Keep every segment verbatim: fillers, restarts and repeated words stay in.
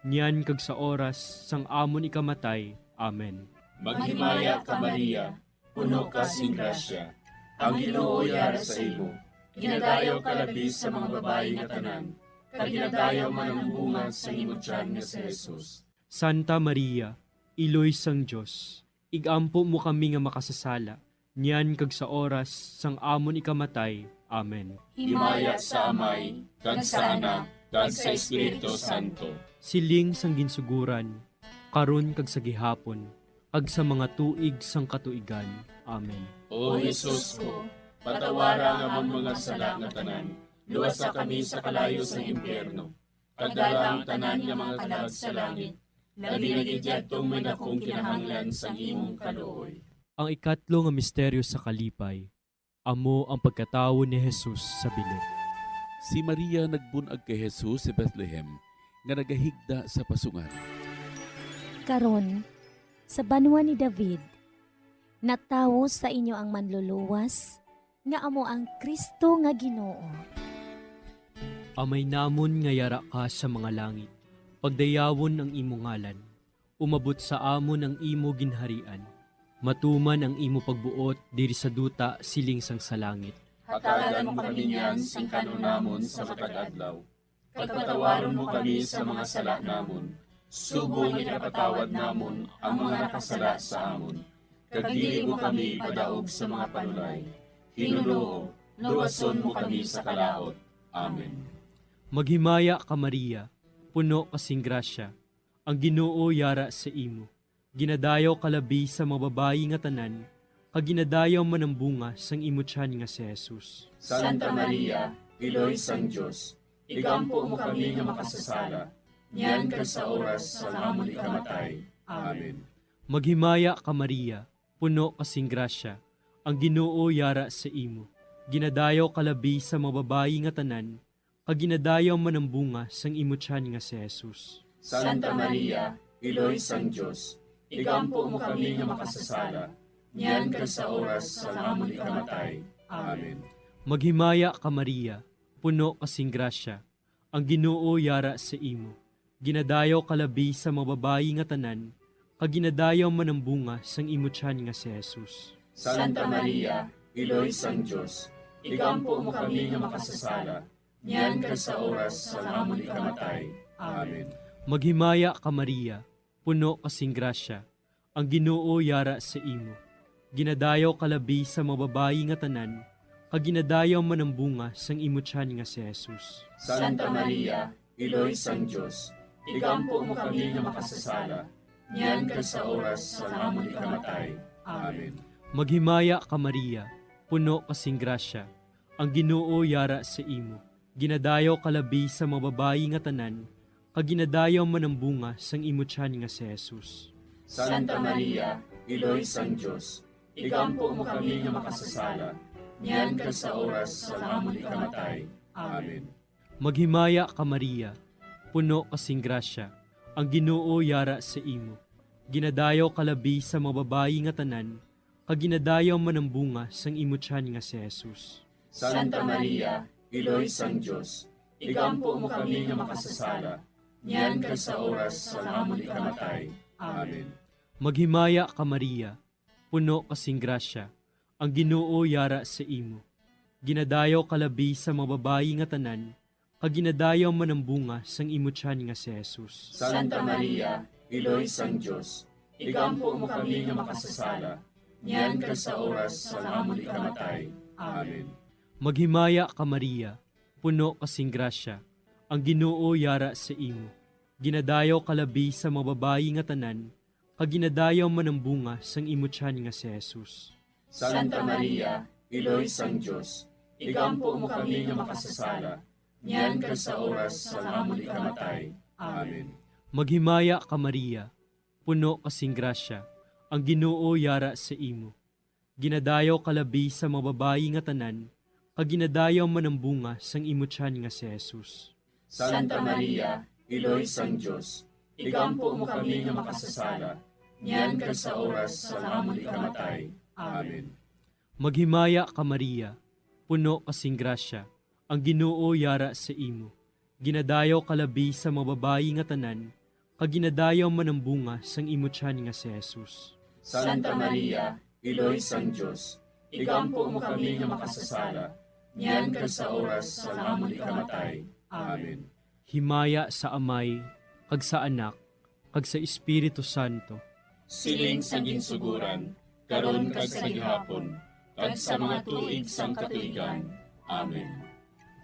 niyan kag sa oras sang amon ikamatay. Amen. Maghimaya ka, Maria, puno ka sing grasya. Ang Ginoo yara sa imo. Ginadayaw ka labi sa mga babayi nga tanan, kag ginadayaw man ang bunga sang imo tiyan nga si Jesus. Santa Maria, Iloy sang Dios, igampo mo kami nga makasasala, niyan kag sa oras sang amon ikamatay. Amen. Himaya sa Amay, kag sa Anak, kag sa Espiritu Santo. Siling sang ginsuguran, karon kag sa gihapon, kag sa mga tuig sang katuigan. Amen. O Jesus ko, patawara ang amon mga sala nga tanan, luwasa kami sa kalayo sang impyerno, kag dala ang tanan nga mga kalag sa langit, labi na gid yadtong may dakong kinahanglan sang imong kaluoy. Ang ikatlo nga misteryo sa kalipay, amo ang pagkatawo ni Jesus sa Belen. Si Maria nagbun-ag kay Jesus sa Bethlehem, nga nagahigda sa pasungan. Karon, sa banwa ni David, natawo sa inyo ang Manluluwas, nga amo ang Cristo nga Ginoo. Amay namon nga yara ka sa mga langit, pagdayawon ang imo ngalan. Umabot sa amon ang imo ginharian. Matuman ang imo pagbuot diri sa duta siling sang sa langit. Hatagan mo kami niyan sing kan-on namon sa matag adlaw, kag patawaron mo kami sa mga sala namon, subong nga ginapatawad namon ang mga nakasala sa amon, kag dili mo kami ipadaog sa mga panulay. Ginoo, luwason mo kami sa kalaut. Amen. Maghimaya ka, Maria, puno ka sing grasya, ang Ginoo yara sa imo. Ginadayaw ka labi sa mga babayi nga tanan, kag ginadayaw man ang bunga sang imo tiyan nga si Jesus. Santa Maria, Iloy sang Dios, igampo mo kami nga makasasala, niyan kag sa oras sang amon ikamatay. Amen. Maghimaya ka, Maria, puno ka sing grasya, ang Ginoo yara sa imo. Ginadayaw ka labi sa mga babayi nga tanan, kag ginadayaw man ang bunga sang imo tiyan nga si Jesus. Santa Maria, Iloy sang Dios, igampo mo kami nga makasasala, niyan kag sa oras sang amon ikamatay. Amen. Maghimaya ka, Maria, puno ka sing grasya, ang Ginoo yara sa imo. Ginadayaw ka labi sa mga babayi nga tanan, kag ginadayaw man ang bunga sang imo tiyan nga si Jesus. Santa Maria, Iloy sang Dios, igampo mo kami nga makasasala, niyan kag sa oras sang amon ikamatay. Amen. Maghimaya ka, Maria, puno ka sing grasya, ang Ginoo yara sa imo. Ginadayaw ka labi sa mga babayi nga tanan, kag ginadayaw man ang bunga sang imo tiyan nga si Jesus. Santa Maria, Iloy sang Dios, igampo mo kami nga makasasala, niyan kag sa oras sang amon ikamatay. Amen. Maghimaya ka, Maria, puno ka sing grasya, ang Ginoo yara sa imo. Ginadayaw ka labi sa mga babayi nga tanan, kag ginadayaw man ang bunga sang imo tiyan nga si Jesus. Santa Maria, Iloy sang Dios, igampo mo kami nga makasasala, niyan kag sa oras sang amon ikamatay. Amen. Maghimaya ka, Maria, puno ka sing grasya, ang Ginoo yara sa imo. Ginadayaw ka labi sa mga babayi nga tanan, kag ginadayaw man ang bunga sang imo tiyan nga si Jesus. Santa Maria, Iloy sang Dios, igampo mo kami nga makasasala, niyan kag sa oras sang amon ikamatay. Amen. Maghimaya ka, Maria, puno ka sing grasya, ang Ginoo yara sa imo. Ginadayaw ka labi sa mga babayi nga tanan, kag ginadayaw man ang bunga sang imo tiyan nga si Jesus. Santa Maria, Iloy sang Dios, igampo mo kami nga makasasala, niyan kag sa oras sang amon ikamatay. Amen. Maghimaya ka, Maria, puno ka sing grasya, ang Ginoo yara sa imo. Ginadayaw ka labi sa mga babayi nga tanan, kag ginadayaw man ang bunga sang imo tiyan nga si Jesus. Santa Maria, Iloy sang Dios, igampo mo kami nga makasasala, niyan kag sa oras sang amon ikamatay. Amen. Maghimaya ka, Maria, puno ka sing grasya, ang Ginoo yara sa imo. Ginadayaw ka labi sa mga babayi nga tanan, kag ginadayaw man ang bunga sang imo tiyan nga si Jesus. Santa Maria, Iloy sang Dios, igampo mo kami nga makasasala, niyan kag sa oras sang amon ikamatay. Amen. Maghimaya ka, Maria, puno ka sing grasya, ang Ginoo yara sa imo. Ginadayaw ka labi sa mga babayi nga tanan, kag ginadayaw man ang bunga sang imo tiyan nga si Jesus. Santa Maria, Iloy sang Dios, igampo mo kami nga makasasala, niyan kag sa oras sang amon ikamatay. Amen. Himaya sa Amay, kag sa Anak, kag sa Espiritu Santo. Siling sang ginsugoran, karon kag sa gihapon, kag sa mga tuig sang katuigan. Amen.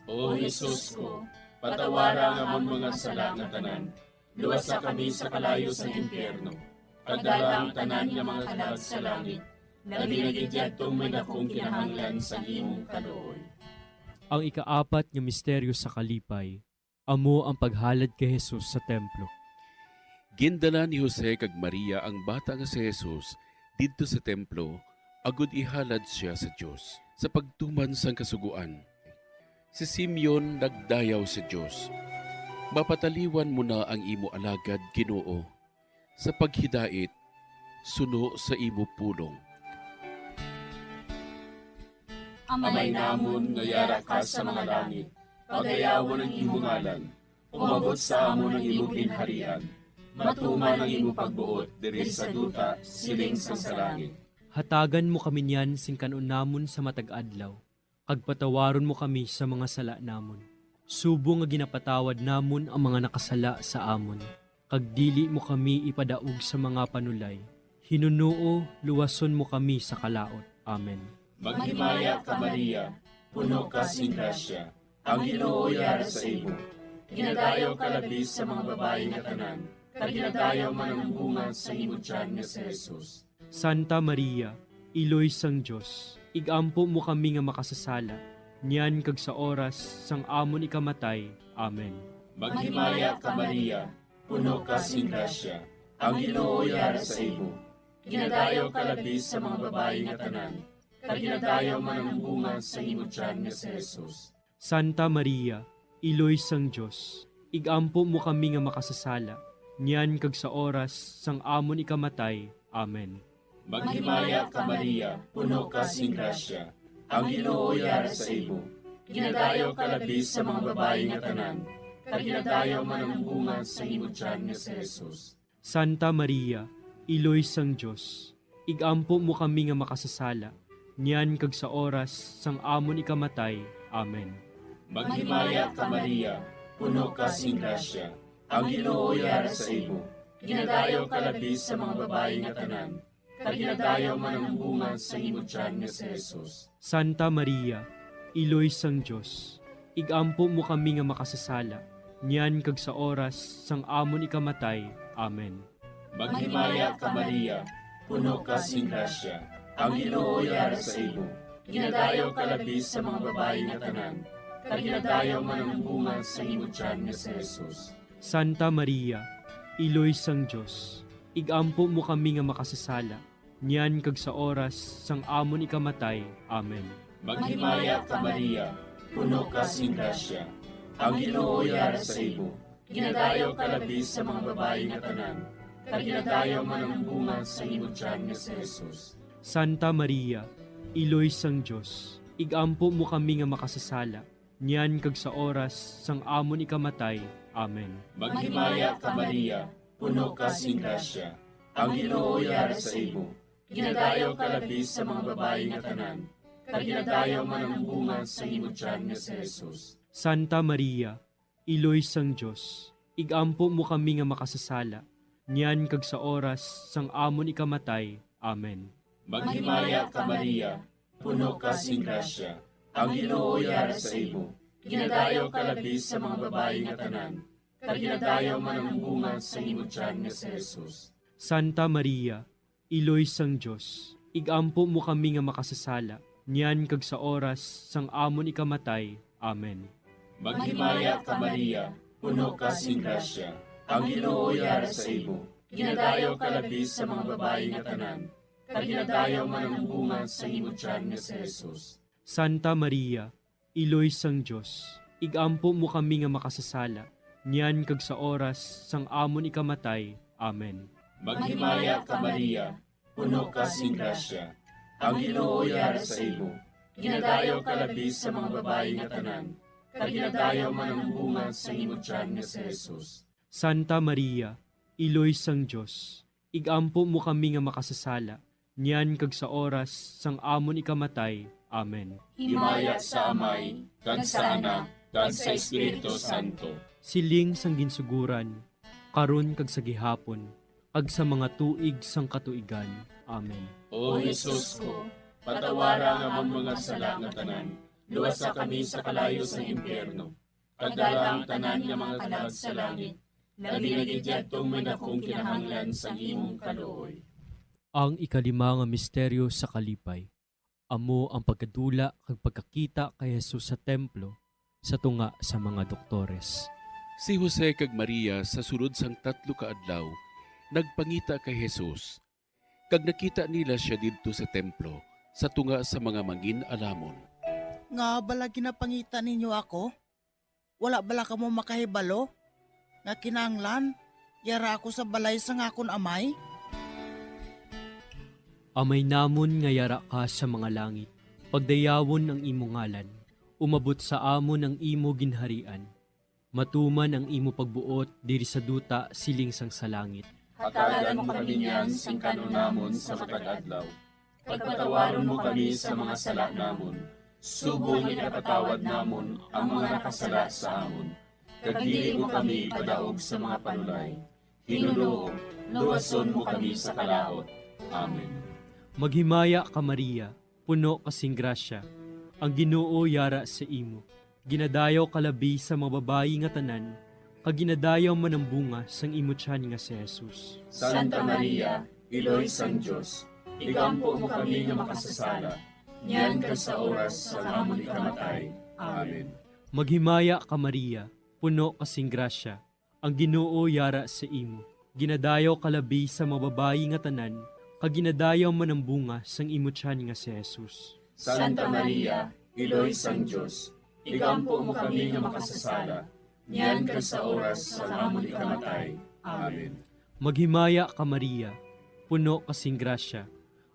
O Jesus ko, patawara ang amon mga sala nga tanan, luwasa kami sa kalayo sang impyerno, kag dala ang tanan nga mga kalag sa langit, labi na gid yadtong may dakong kinahanglan sang imong kaluoy. Ang ikaapat nga misteryo sa kalipay, amo ang paghalad kay Jesus sa templo. Gindala ni Jose kag Maria ang bata nga si Jesus didto sa templo agud ihalad sia sa Dios. Sa pagtuman sang Kasugoan, si Simeon nagdayaw sa Dios, "Mapataliwan mo na ang imo alagad, Ginoo, sa paghidait suno sa imo pulong." Amay namon nga yara ka sa mga langit, pagayawon ang imo ngalan, umabot sa amon ang imo ginharian, matuman ang imo pagbuot diri sa duta siling sang sa langit. Hatagan mo kami niyan sing kan-on namon sa matag adlaw, kag patawaron mo kami sa mga sala namon, subong nga ginapatawad namon ang mga nakasala sa amon, kag dili mo kami ipadaog sa mga panulay. Hinunoo, luwason mo kami sa kalaut. Amen. Maghimaya ka, Maria, puno ka sing grasya, ang Ginoo yara sa imo. Ginadayaw ka labi sa mga babayi nga tanan, kag ginadayaw man ang bunga sa imo tiyan nga si Jesus. Santa Maria, Iloy sang Dios, igampo mo kami nga makasasala, niyan kag sa oras sang amon ikamatay. Amen. Maghimaya ka, Maria, puno ka sing grasya, ang Ginoo yara sa imo. Ginadayaw ka labi sa mga babayi nga tanan, kag ginadayaw man ang bunga sa imo tiyan nga si Jesus. Santa Maria, Iloy sang Dios, igampo mo kami nga makasasala, niyan kag sa oras sang amon ikamatay. Amen. Maghimaya ka, Maria, puno ka sing grasya, ang Ginoo yara sa imo. Ginadayaw ka labi sa mga babayi nga tanan, kag ginadayaw man ang bunga sa imo tiyan nga si Jesus. Santa Maria, Iloy sang Dios, igampo mo kami nga makasasala, niyan kag sa oras sang amon ikamatay. Amen. Maghimaya ka, Maria, puno ka sing grasya, ang Ginoo yara sa imo. Ginadayaw ka labi sa mga babayi nga tanan, kag ginadayaw man ang bunga sa imo tiyan nga si Jesus. Santa Maria, Iloy sang Dios, igampo mo kami nga makasasala, niyan kag sa oras sang amon ikamatay. Amen. Maghimaya ka, Maria, puno ka sing grasya, ang Ginoo yara sa imo. Ginadayaw ka labi sa mga babayi nga tanan, kag ginadayaw man ang bunga sa imo tiyan nga si Jesus. Santa Maria, Iloy sang Dios, igampo mo kami nga makasasala, niyan kag sa oras sang amon ikamatay. Amen. Maghimaya ka, Maria, puno ka sing grasya, ang Ginoo yara sa imo. Ginadayaw ka labi sa mga babayi nga tanan, kag ginadayaw man ang bunga sa imo tiyan nga si Jesus. Santa Maria, Iloy sang Dios, igampo mo kami nga makasasala, niyan kag sa oras sang amon ikamatay. Amen. Maghimaya ka, Maria, puno ka sing grasya, ang Ginoo yara sa imo. Ginadayaw ka labi sa mga babayi nga tanan, kag ginadayaw man ang bunga sa imo tiyan nga si Jesus. Santa Maria, Iloy sang Dios, igampo mo kami nga makasasala, niyan kag sa oras sang amon ikamatay. Amen. Maghimaya ka, Maria, puno ka sing grasya, ang Ginoo yara sa imo. Ginadayaw ka labi sa mga babayi nga tanan, kag ginadayaw man ang bunga sa imo tiyan nga si Jesus. Santa Maria, Iloy sang Dios, igampo mo kami nga makasasala, niyan kag sa oras sang amon ikamatay. Amen. Maghimaya ka, Maria, puno ka sing grasya, ang Ginoo yara sa imo. Ginadayaw ka labi sa mga babayi nga tanan, kag ginadayaw man ang bunga sa imo tiyan nga si Jesus. Santa Maria, Iloy sang Dios, igampo mo kami nga makasasala, niyan kag sa oras sang amon ikamatay. Amen. Maghimaya ka, Maria, puno ka sing grasya, ang Ginoo yara sa imo. Ginadayaw ka labi sa mga babayi nga tanan, kag ginadayaw man ang bunga sa imo tiyan nga si Jesus. Santa Maria, Iloy sang Dios, ig-ampo mo kami nga makasasala, niyan kag sa oras sang amon ikamatay. Amen. Himaya sa Amay, kag sa Anak, kag sa Espiritu Santo. Siling sang ginsuguran, karon kag sa gihapon, kag sa mga tuig sang katuigan. Amen. O Jesus ko, patawara ang amon mga sala nga tanan, luwasa kami sa kalayo sang impyerno, kag dala ang tanan nga mga kalag sa langit, labi na gid yadtong may dakong kinahanglan sang imong kaluoy. Ang ikalima nga misteryo sa kalipay, amo ang pagkadula kag pagkakita kay Jesus sa templo sa tunga sa mga doktores. Si Jose kag Maria sa sulod sang tatlo ka adlaw nagpangita kay Jesus, kag nakita nila sia didto sa templo sa tunga sa mga mangin-alamon. Ngaa bala ginapangita ninyo ako? Wala bala kamo makahibalo nga kinahanglan yara ako sa balay sang akon Amay? Amay namon nga yara ka sa mga langit, pagdayawon ang imo ngalan, umabot sa amon ang imo ginharian, matuman ang imo pagbuot diri sa duta siling sang sa langit. Hatagan mo kami niyan sing kan-on namon sa matag adlaw. Pagpatawaron mo kami sa mga sala namon, subong nga ginapatawad namon ang mga nakasala sa amon. Kag dili mo kami ipadaog sa mga panulay. Hinunoo, luwason mo kami sa kalaut. Amen. Maghimaya ka, Maria, puno ka sing grasya, ang Ginoo yara sa imo. Ginadayaw ka labi sa mga babayi nga tanan, kag ginadayaw man ang bunga sang imo tiyan nga si Jesus. Santa Maria, Iloy sang Dios, igampo mo kami nga makasasala, niyan kag sa oras sang amon ikamatay. Amen. Maghimaya ka, Maria, puno ka sing grasya, ang Ginoo yara sa imo. Ginadayaw ka labi sa mga babayi nga tanan, kag ginadayaw man ang bunga sang imo tiyan nga si Jesus. Santa Maria, Iloy sang Dios, igampo mo kami nga makasasala, niyan kag sa oras sang amon ikamatay. Amen. Maghimaya ka, Maria, puno ka sing grasya,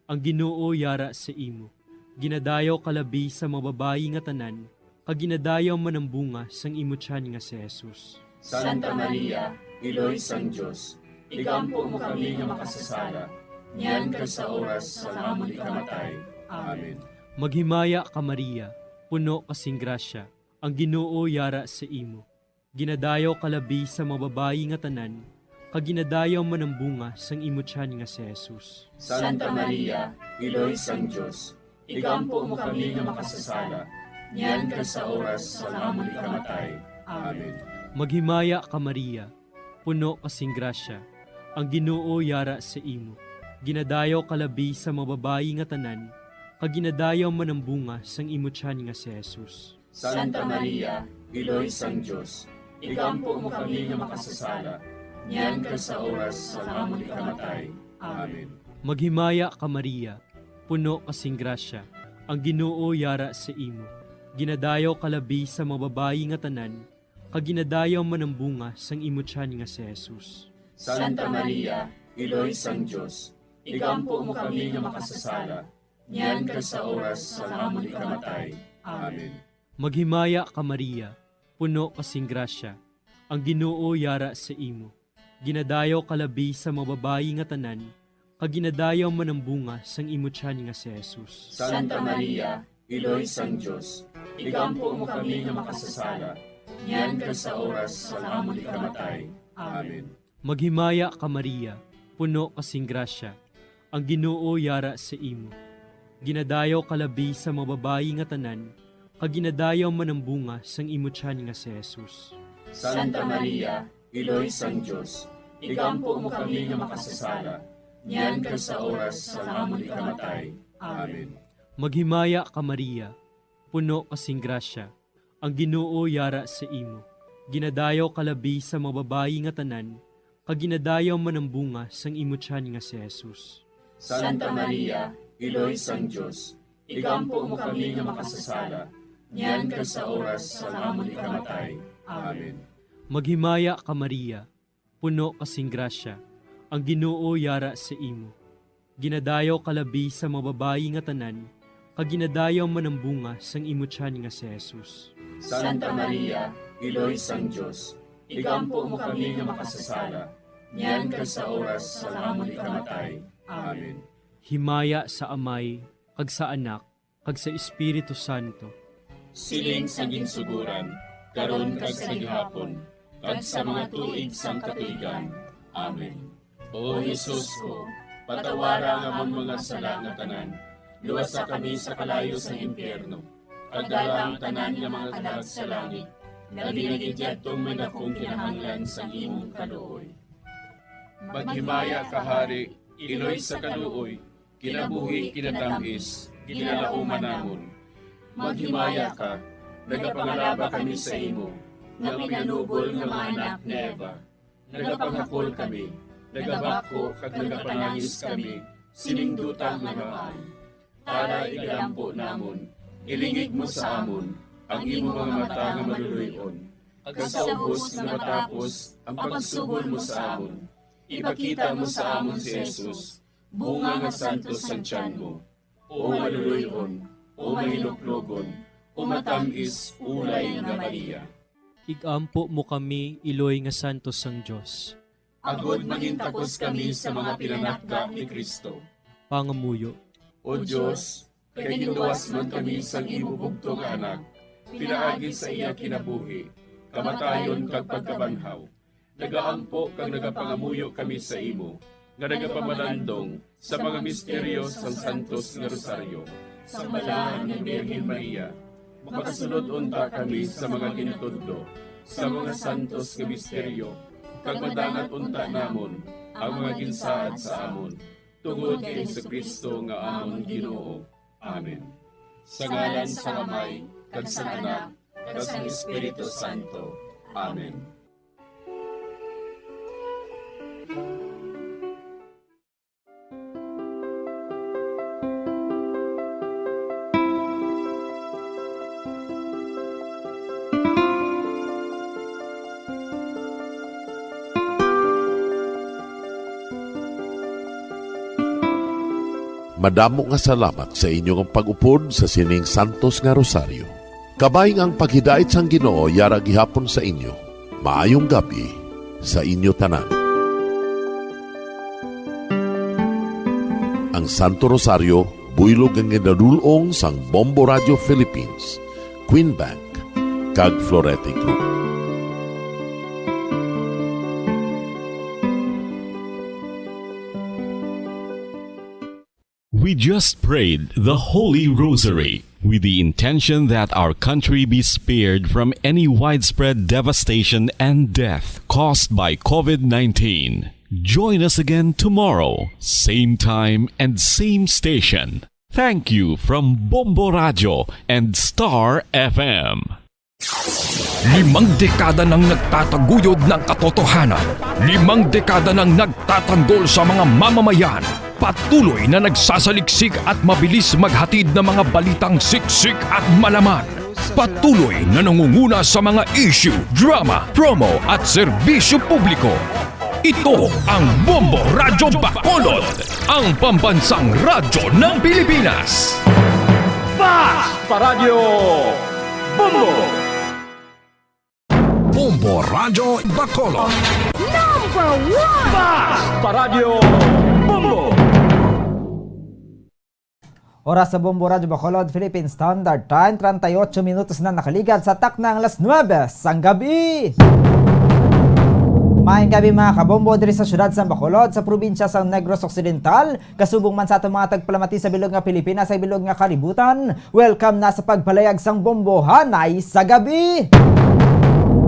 ang Ginoo yara sa imo. Ginadayaw ka labi sa mga babayi nga tanan, kag ginadayaw man ang bunga sang imo tiyan nga si Jesus. Santa Maria, Iloy sang Dios, igampo mo kami nga makasasala, niyan kag sa oras sang amon ikamatay. Amen. Maghimaya ka, Maria, puno ka sing grasya, ang Ginoo yara sa imo. Ginadayaw ka labi sa mga babayi nga tanan, kag ginadayaw man ang bunga sang imo tiyan nga si Jesus. Santa Maria, Iloy sang Dios, igampo mo kami nga makasasala, niyan kag sa oras sang amon ikamatay. Amen. Maghimaya ka, Maria, puno ka sing grasya, ang Ginoo yara sa imo. Ginadayaw ka labi sa mga babayi nga tanan, kag ginadayaw man ang bunga sang imo tiyan nga si Jesus. Santa Maria, Iloy sang Dios, igampo mo kami nga makasasala, niyan kag sa oras sang amon ikamatay. Amen. Maghimaya ka, Maria, puno ka sing grasya, ang Ginoo yara sa imo. Ginadayaw ka labi sa mga babayi nga tanan, kag ginadayaw man ang bunga sang imo tiyan nga si Jesus. Santa Maria, Iloy sang Dios, igampo mo kami nga makasasala, niyan kag sa oras sang amon ikamatay. Amen. Maghimaya ka, Maria, puno ka sing grasya, ang Ginoo yara sa imo. Ginadayaw ka labi sa mga babayi nga tanan, kag ginadayaw man ang bunga sang imo tiyan nga si Jesus. Santa Maria, Iloy sang Dios, igampo mo kami nga makasasala, niyan kag sa oras sang amon ikamatay. Amen. Maghimaya ka, Maria, puno ka sing grasya, ang Ginoo yara sa imo. Ginadayaw ka labi sa mga babayi nga tanan, kag ginadayaw man ang bunga sang imo tiyan nga si Jesus. Santa Maria, Iloy sang Dios, igampo mo kami nga makasasala, niyan kag sa oras sang amon ikamatay. Amen. Maghimaya ka, Maria, puno ka sing grasya, ang Ginoo yara sa imo. Ginadayaw ka labi sa mga babayi nga tanan, kag ginadayaw man ang bunga sang imo tiyan nga si Jesus. Santa Maria, Iloy sang Dios, igampo mo kami nga makasasala, niyan kag sa oras sang amon ikamatay. Amen. Maghimaya ka, Maria, puno ka sing grasya, ang Ginoo yara sa imo. Ginadayaw ka labi sa mga babayi nga tanan, kag ginadayaw man ang bunga sang imo tiyan nga si Jesus. Santa Maria, Iloy sang Dios, igampo mo kami nga makasasala, niyan kag sa oras sang amon ikamatay. Amen. Himaya sa Amay, kag sa Anak, kag sa Espiritu Santo. Siling sa ginsugoran, karon kag sa gihapon, kag sa mga tuig sang katuigan. Amen. O Jesus ko, patawara ang amon mga sala nga tanan, luwasa kami sa kalayo sang impyerno, kag dala ang tanan nga mga kalag sa langit, labi na gid yadtong may dakong kinahanglan sang imong kaluoy. Maghimaya ka, Hari, iloy sa kaluoy, kinabuhi, kinatamis, ginalauman namon. Maghimaya ka, nagapangalaba kami sa imo, nga pinanubol nga mga anak ni Eva. Nagapanghakol kami, nagabako kag nagapanangis kami sining duta nga luhaan. Tara, igalampo namon, ilingig mo sa amon ang imo mga mata nga maluloy-on, kag sa ubos nga matapos ang pagsugol mo sa amon, ipakita mo sa amon si Jesus, bunga nga santos sang tiyan mo. O maluloy-on, o mahinuklogon, o matamis ulay nga Maria. Igampo mo kami, iloy nga santos sang Dios. Agod mangintakos kami sa mga pinanakda ni Cristo. Pangamuyo. O Dios, kay ginluwas man kami sang imo bugtong nga Anak, pinaagi sa iya kinabuhi, kamatayon kag pagkabanhaw, nagaampo kag nagapangamuyo kami sa imo, nga nagapamalandong sa mga misteryo sang Santos nga Rosaryo. Sang Balahan nga Birhen Maria, makasulod unta kami sa mga ginatudlo sa mga santos nga misteryo, kag madangat unta namon ang mga ginsaad sa amon, tungod kay Jesu-Cristo nga amon Ginoo. Amen. Sa ngalan sang Amay, kag sang Anak, kag sang Espiritu Santo. Amen. Madamo nga salamat sa inyo nga pag-upod sa sining santos nga rosaryo. Kabay nga ang paghidait sang Ginoo yara gihapon sa inyo. Maayong gab-i sa inyo tanan. Ang Santo Rosario, buylog nga ginadul-ong sang Bombo Radio Philippines, Queen Bank, kag Florete Group. We just prayed the Holy Rosary with the intention that our country be spared from any widespread devastation and death caused by COVID nineteen. Join us again tomorrow, same time and same station. Thank you from Bombo Radio and Star F M. Limang dekada nang nagtataguyod ng katotohanan. Limang dekada nang nagtatanggol sa mga mamamayan. Patuloy na nagsasaliksik at mabilis maghatid ng mga balitang siksik at malaman. Patuloy na nangunguna sa mga issue, drama, promo at serbisyo publiko. Ito ang Bombo Radyo Bacolod, ang pambansang radyo ng Pilipinas. Fast Paradio Bombo! Bombo Radyo Bacolod. Number one! Fast Paradio Bombo! Oras sa Bombo Radyo Bacolod, Philippine Standard Time, treinta y ocho minutos na nakaligad sa taknang alas nuebe sang gabi. Maayong gabi, mga kabombo, diri sa siyudad sa Bacolod, sa probinsya sa Negros Occidental, kasubong man sa aton mga tagpalamati sa bilog nga Pilipinas, sa bilog nga kalibutan. Welcome na sa pagpalayag sang Bombohanay sa gabi.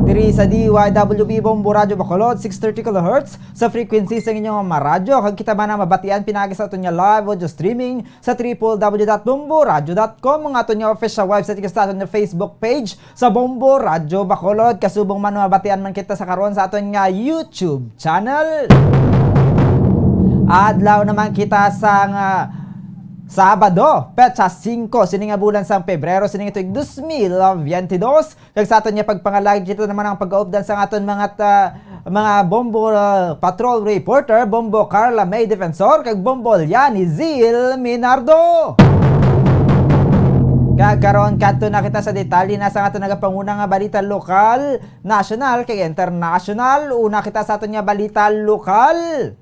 Diri sa D Y W B Bombo Radyo Bacolod, six thirty kilohertz sa frequency sa inyong maradyo. Kag kita man ang mabatian pinaagi sa aton nga live audio streaming sa triple W dot bombo radyo dot com, ang aton nga official website, kag sa aton nga Facebook page sa Bombo Radyo Bacolod. Kasubong man, mabatian man kita sa karon sa aton nga YouTube channel. Adlaw naman kita sa nga Sabado, petsa singko sini nga bulan sang Pebrero sini nga tuig dos mil veintidós. Kag sa aton nga pagpangalagad, kita naman ang pag-updan sa aton mga ta-, mga Bombo, uh, Patrol Reporter, Bombo Carla May Defensor, kag Bombo Liani Zil Minardo. Kag karon, kadto na kita sa detalye na sa aton nagapanguna nga balita lokal, nasyonal, kag internasyonal. Una kita sa aton nga balita lokal.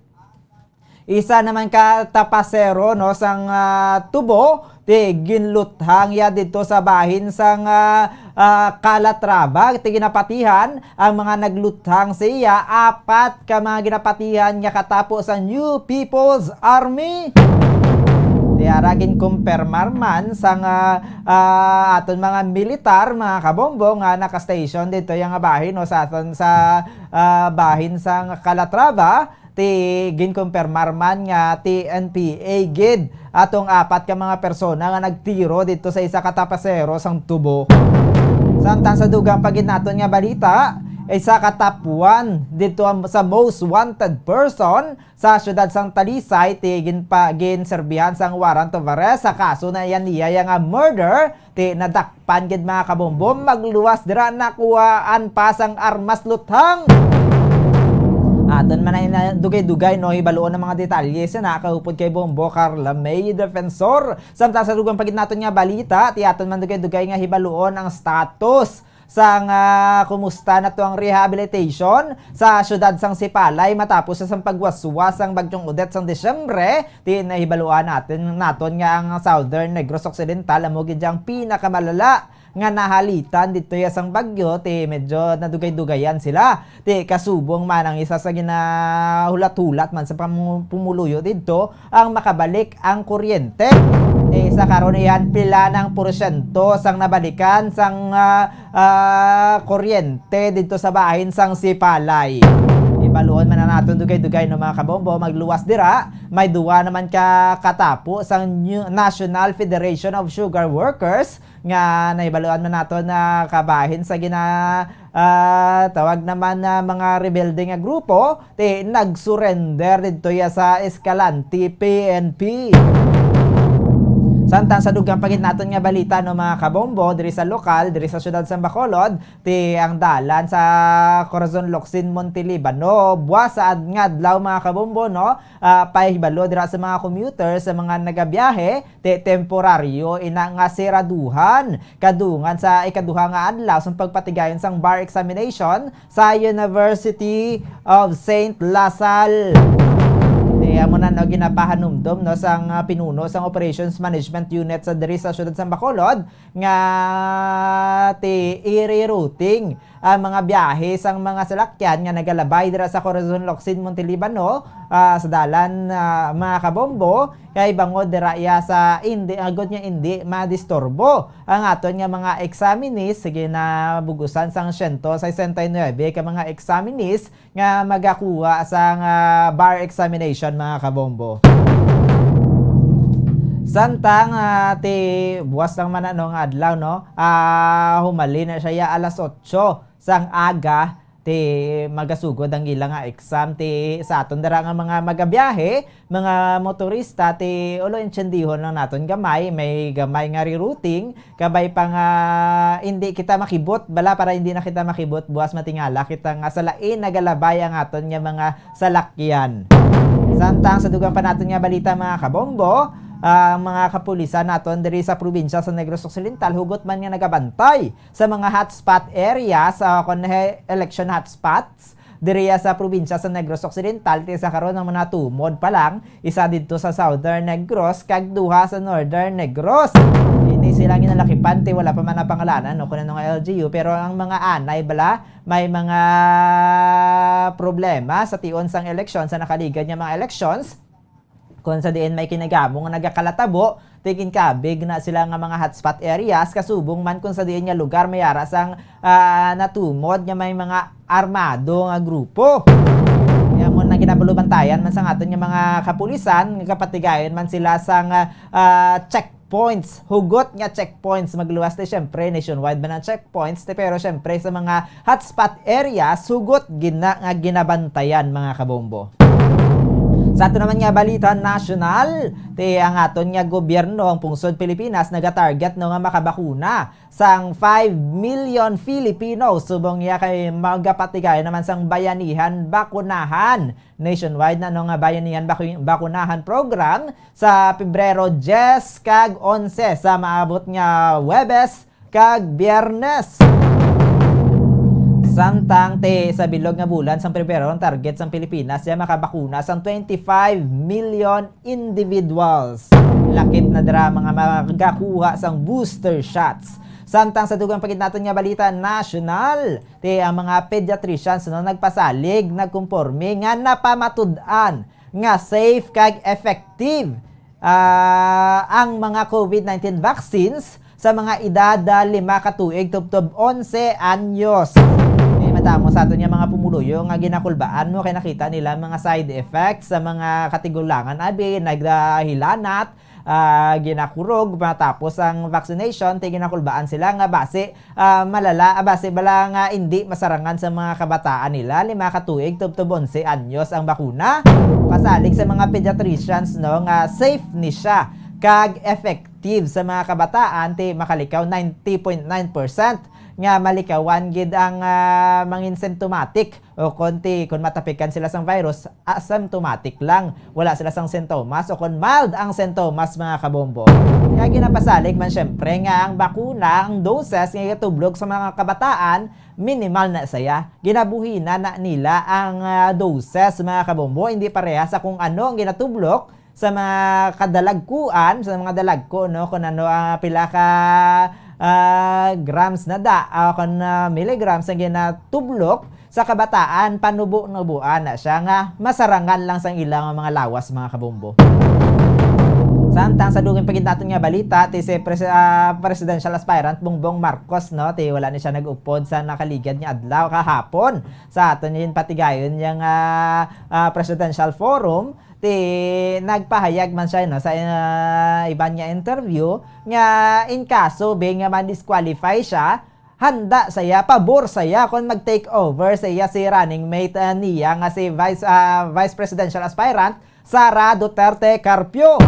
Isa naman ka tapasero, no, sang, ah, Tubo, ti ginluthang ya dito sa bahin sang, ah, ah, Calatrava, ti ginapatihan ang mga nagluthang sa iya, apat ka mga ginapatihan nga katapo sang New People's Army. Ti ara ginkumpirmar man sang, ah, ah, aton mga militar, mga kabombo, nga naka-station dito yang bahin, no, sa aton sa, ah, bahin sang Calatrava. Ti ginkumpirmar man nga T N P A gid atong apat ka mga persona nga nagtiro dito sa isa ka tapasero sang Tubo. Samtang sa dugang pa gid naton nga balita, isa ka top one dito ang, sa most wanted person sa siyudad sang Talisay, ti ginpa-, ginserbihan sang warrant of arrest sa kaso na yan niya nga murder. Ti nadakpan gid, mga kabombo, magluwas dira, nakuhaan pa sang armas luthang. Aton man ay na dugay-dugay, no, hibaluon ang mga detalye sa nakahupod kay Bombo Carla May Defensor. Samtang sa dugang pa gid naton nga balita, ti aton man dugay-dugay nga hibaluon ang status sang, ah, kumusta na to ang rehabilitation sa siyudad sang Sipalay matapos sa sang pagwaswas sang Bagyong Odette sang Disyembre. Ti nahibaluan natin, naton nga ang Southern Negros Occidental amo gid ang pinakamalala nga nahalitan dito ya sang bagyo, ti medyo nadugay-dugayan sila. Ti kasubong man ang isa sa ginahulat-hulat man sa pamu-, pumuluyo dito, ang makabalik ang kuryente. Ti sa karon, iyan pila nang porsyento sang nabalikan sang, ah, ah, kuryente dito sa bahin sang Sipalay. Ibaluon man na naton dugay-dugay, no, mga kabombo, magluwas dira. May duwa naman ka katapo sang New National Federation of Sugar Workers nga nahibaluan man nato na kabahin sa gina-, ah, tawag naman na mga rebelde nga grupo, ti nag-surrender didto ya sa Escalante P N P. Samtang sa dugang pa gid naton nga balita, no, mga kabombo, diri sa lokal, diri sa siyudad sa Bacolod, ti ang dalan sa Corazon Locsin, Monte Libano, buwas sa ad-, nga adlaw, mga kabombo, no, ah, pahibalo dira sa mga commuter, sa mga nagabiyahe, ti temporaryo ina nga siraduhan kadungan sa ikaduha nga adlaw sang pagpatigayon sang bar examination sa University of Saint La Salle. Ti amo na, no, ginapahanumdom, no, sang, ah, pinuno sang Operations Management Unit sa diri sa siyudad sang Bacolod nga ti i-rerouting ang mga biyahe sang mga salakyan nga nagalabay dira sa Corazon Locsin, Monte Libano, ah, sa dalan, ah, mga kabombo, kay bangod dira iya sa indi, agod nga indi madisturbo ang aton nga mga examinees. Sige na, bugusan sang siyento sesenta y nuebe ka mga examinees nga magakuha sang, ah, bar examination, mga kabombo. Samtang, ah, ti buwas lang man, ano, nga adlaw, no? Ah, humalin na siya ya alas otso sang aga, ti magasugod ang ila nga exam. Ti sa aton dira nga mga magabiyahe, mga motorista, ti ulo, intsendihon lang naton gamay, may gamay nga rerouting, kabay pa nga hindi kita makibot, bala, para hindi na kita makibot, buwas matingala kita nga sa lain nagalabay ang aton nga mga salakyan. Samtang sa dugang pa naton nga balita, mga kabombo, ang mga kapulisan naton diri sa probinsya sa Negros Occidental hugot man nga nagabantay sa mga hotspot areas, ah, kon he-, election hotspots, diriya sa probinsya sa Negros Occidental, ti sa karon ang mga tumod pa lang, isa didto sa Southern Negros kag duha sa Northern Negros. Ini sila ginalakipan, ti wala pa man napangalanan, no, kung ano nga L G U, pero ang mga anay bala may mga problema sa tion sang eleksyon, sa nakaligad nga mga elections, kon sa diin may kinagamo nga nagakalatabo, ti ginkabig na sila nga mga hotspot areas, kasubong man kon sa diin nga lugar may ara sang, ah, natumod nga may mga armado nga grupo. Kaya mo na ginabalubantayan man sa aton nga mga kapulisan, nga kapatigayon man sila sang, ah, checkpoints, hugot nga checkpoints. Magluwas ti, syempre, nationwide man ang checkpoints, ti, pero syempre sa mga hotspot areas, hugot gina-, nga ginabantayan, mga kabombo. Sa ato naman nga balita nasyonal, ti ang aton nga gobyerno, ang pungsod Pilipinas, nagatarget, no, nga makabakuna sang five million Filipinos subong niya kay magapatigayon naman sang Bayanihan Bakunahan nationwide na, no, nga Bayanihan Baku-, Bakunahan Program sa Pebrero diyes kag onse sa maabot nga Huwebes kag Biyernes. Samtang ti sa bilog nga bulan sang Pebrero, ang target sang Pilipinas siya makabakuna sang twenty-five million individuals. Lakip na dira mga magakuha sang booster shots. Samtang sa dugang pa gid naton nga balita nasyonal, ti ang mga pediatricians, no, nagpasalig, nagkumporme nga napamatud-an nga safe kag effective, ah, ang mga COVID nineteen vaccines sa mga edad, ah, lima ka tuig tubtob onse anyos. May madamo sa aton nga mga pumuluyo nga ginakulbaan mo kay nakita nila mga side effects sa mga katigulangan, abi, nagdahilanat, ah, ginakurog matapos ang vaccination, ti ginakulbaan sila nga basi, ah, malala, ah, basi bala nga indi masarangan sa mga kabataan nila, lima ka tuig tubtob onse anyos ang bakuna. Pasalig sa mga pediatricians, no, nga safe ni siya kag effective sa mga kabataan, ti makalikaw ninety point nine percent nga malikawan gid ang, ah, mangin symptomatic o kon ti, kon matapikan sila sang virus, asymptomatic lang. Wala sila sang sintomas o kon mild ang sintomas, mga kabombo. Kaya ginapasalig man siyempre nga ang bakuna, ang doses nga igatublog sa mga kabataan, minimal na saya. Ginabuhina na nila ang, ah, doses, mga kabombo. Hindi pareha sa kung ano ang ginatublok sa mga kadalagkuan, sa mga dalagko, no, kung ano, ah, pila ka, ah, grams na da, ah, kung, ah, milligrams ang ginatublok sa kabataan, panubo-nuboan na siya nga masarangan lang sang ilang mga lawas, mga kabombo. Samtang sa dugay pa gid naton nga balita, ti si pres-, ah, presidential aspirant Bongbong Marcos, no, ti wala ni siya nag-upod sa nakaligad nga adlaw kahapon sa aton nga patigayon niya nga, ah, presidential forum. Ti nagpahayag man siya, no, sa, ah, iban nga interview nga in kaso, be, nga ma-disqualify siya, handa saya, pabor saya kon mag-take over saya si running mate, ah, niya nga si Vice, ah, Vice Presidential Aspirant Sara Duterte Carpio.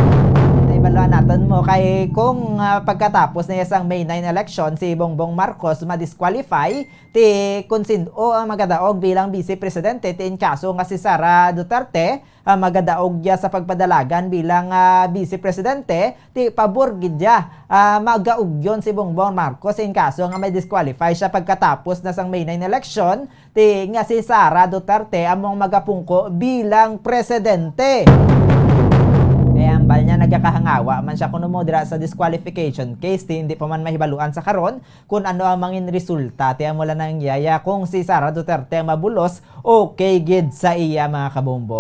Naibaluan naton mo kay kung, ah, pagkatapos niya sang May nine election si Bongbong Marcos ma-disqualify, ti kung sin-o ang magadaog bilang Vice Presidente, ti in kaso nga si Sara Duterte, ah, magadaog ya sa pagpadalagan bilang, ah, Vice Presidente, ti pabor gid ya, ah, magaugyon si Bongbong Marcos in kaso nga ma-disqualify siya pagkatapos na sang May nine election, ti nga si Sara Duterte among magapungko bilang presidente. Kaya ang bal niya nagakahangawa man siya kuno mo dira sa disqualification case, ti hindi pa man mahibaluan sa karon kung ano ang mangin resulta, ti amo lang nang yaya kung si Sara Duterte ang mabulos, okay gid sa iya, mga kabombo.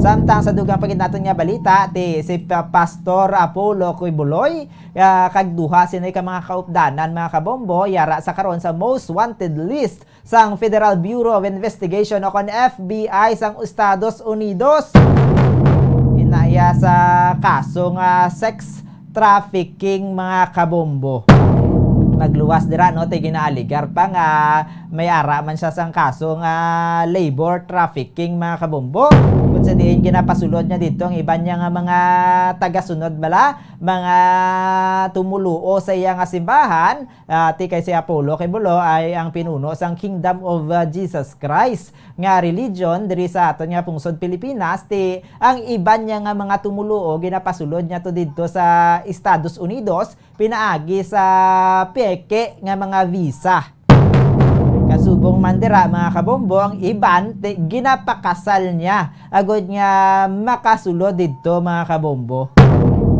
Samtang sa dugang pa gid naton nga balita, ti si Pa-, Pastor Apollo Quiboloy, ah, kag duha sini ka mga kaupdanan, mga kabombo, yara sa karon sa most wanted list sang Federal Bureau of Investigation o kon F B I sang Estados Unidos. Inaya sa kaso nga sex trafficking, mga kabombo. Magluwas dira, no, ti ginaaligar pa nga may ara man siya sang kaso nga labor trafficking, mga kabombo. Kung sa diin ginapasulod niya dito ang iban niya nga mga tagasunod bala, mga tumuluo sa iya nga simbahan, ah, ti kay si Apollo Quiboloy ang pinuno sang Kingdom of, ah, Jesus Christ nga religion diri sa aton nga pungsod Pilipinas, ti ang iban niya nga mga tumuluo ginapasulod niya to didto sa Estados Unidos pinaagi sa peke nga mga visa. Kasubong man dira, mga kabombo, ang iban ti ginapakasal niya agod nga makasulod didto, mga kabombo.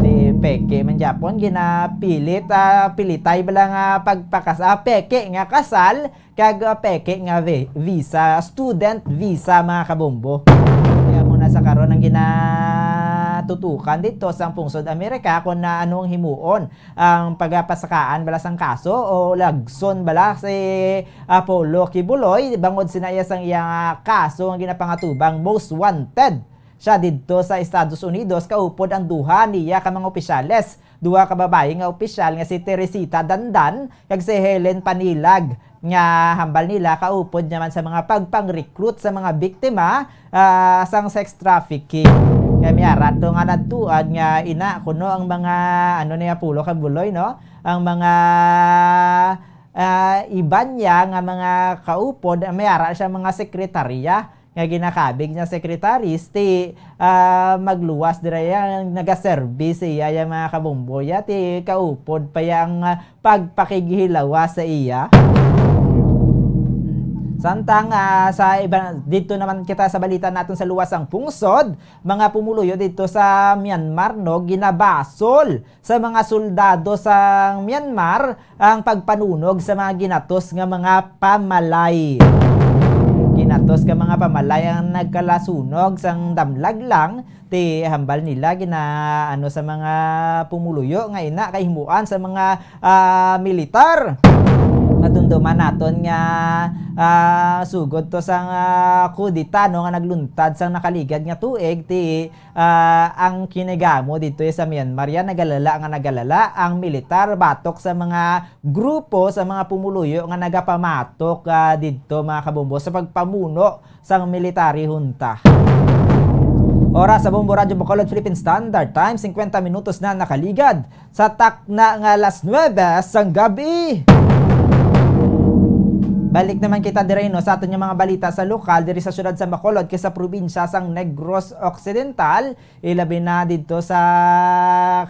Ti peke man gyapon, ginapilit, ah, pilitay bala nga pagpakas-, ah, peke nga kasal, kag, ah, peke nga vi-, visa, student visa, mga kabombo. Kaya muna sa karon ang ginatutukan dito sa pungsod Amerika kung na ano ang himuon, ang pagapasakaan bala sang kaso o lagson bala si Apollo Quiboloy bangod sina iya sang iya nga kaso nga ginapangatubang most wanted siya didto sa Estados Unidos, kaupod ang duha niya ka mga opisyales. Duha ka babayi nga opisyal nga si Teresita Dandan kag si Helen Panilag nga hambal nila kaupod naman sa mga pagpang-recruit sa mga biktima, ah, sang sex trafficking. Kay may ara to nga nadtuan nga ina kuno ang mga, ano ni Apollo Kabuloy, no? Ang mga, ah, iban niya nga mga kaupod, may ara siya mga sekretarya nga ginakabig niya secretaries, ti, ah, magluwas dira ya, nagaserbi siya ya, mga kabombo, ya, ti kaupod pa ya ang, ah, pagpakighilawa sa iya. Samtang, ah, sa iba, dito naman kita sa balita naton sa luwas sang pungsod, mga pumuluyo dito sa Myanmar, no, ginabasol sa mga soldado sa Myanmar ang pagpanunog sa mga ginatos nga mga pamalay. Ginatos nga mga pamalay ang nagkalasunog sang damlag lang, ti hambal nila gina-, ano, sa mga pumuluyo nga ina kahimuan sa mga, ah, militar. Matumduman naton nga, ah, sugod to sang, ah, kudeta, no, nga nagluntad sang nakaligad nga tuig, ti ah, ang kinigamo dito sa Myanmar, ya, nagalala nga nagalala ang militar batok sa mga grupo, sa mga pumuluyo nga nagapamatok, ah, didto, mga kabombo, sa pagpamuno sang military junta. Oras sa Bombo Radyo Bacolod Philippine Standard Time, singkwenta minutos na nakaligad sa takna nga alas nuebe sang gabi. Balik naman kita diri, no, sa aton nga mga balita sa lokal, diri sa siyudad sa Bacolod, kay sa probinsya sang Negros Occidental, ilabi na didto sa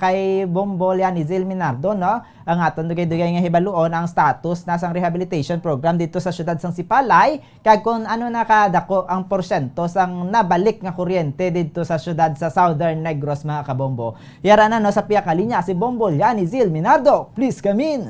kay Bombo Lianizil Minardo, no? Ang aton dugay-dugay nga hibaluon ang status na sang rehabilitation program didto sa siyudad sang Sipalay, kag kung ano na kadako ang porsyento sang nabalik nga kuryente didto sa siyudad sa Southern Negros, mga kabombo. Yara na, no, sa pihak nga linya si Bombo Lianizil Minardo. Please come in.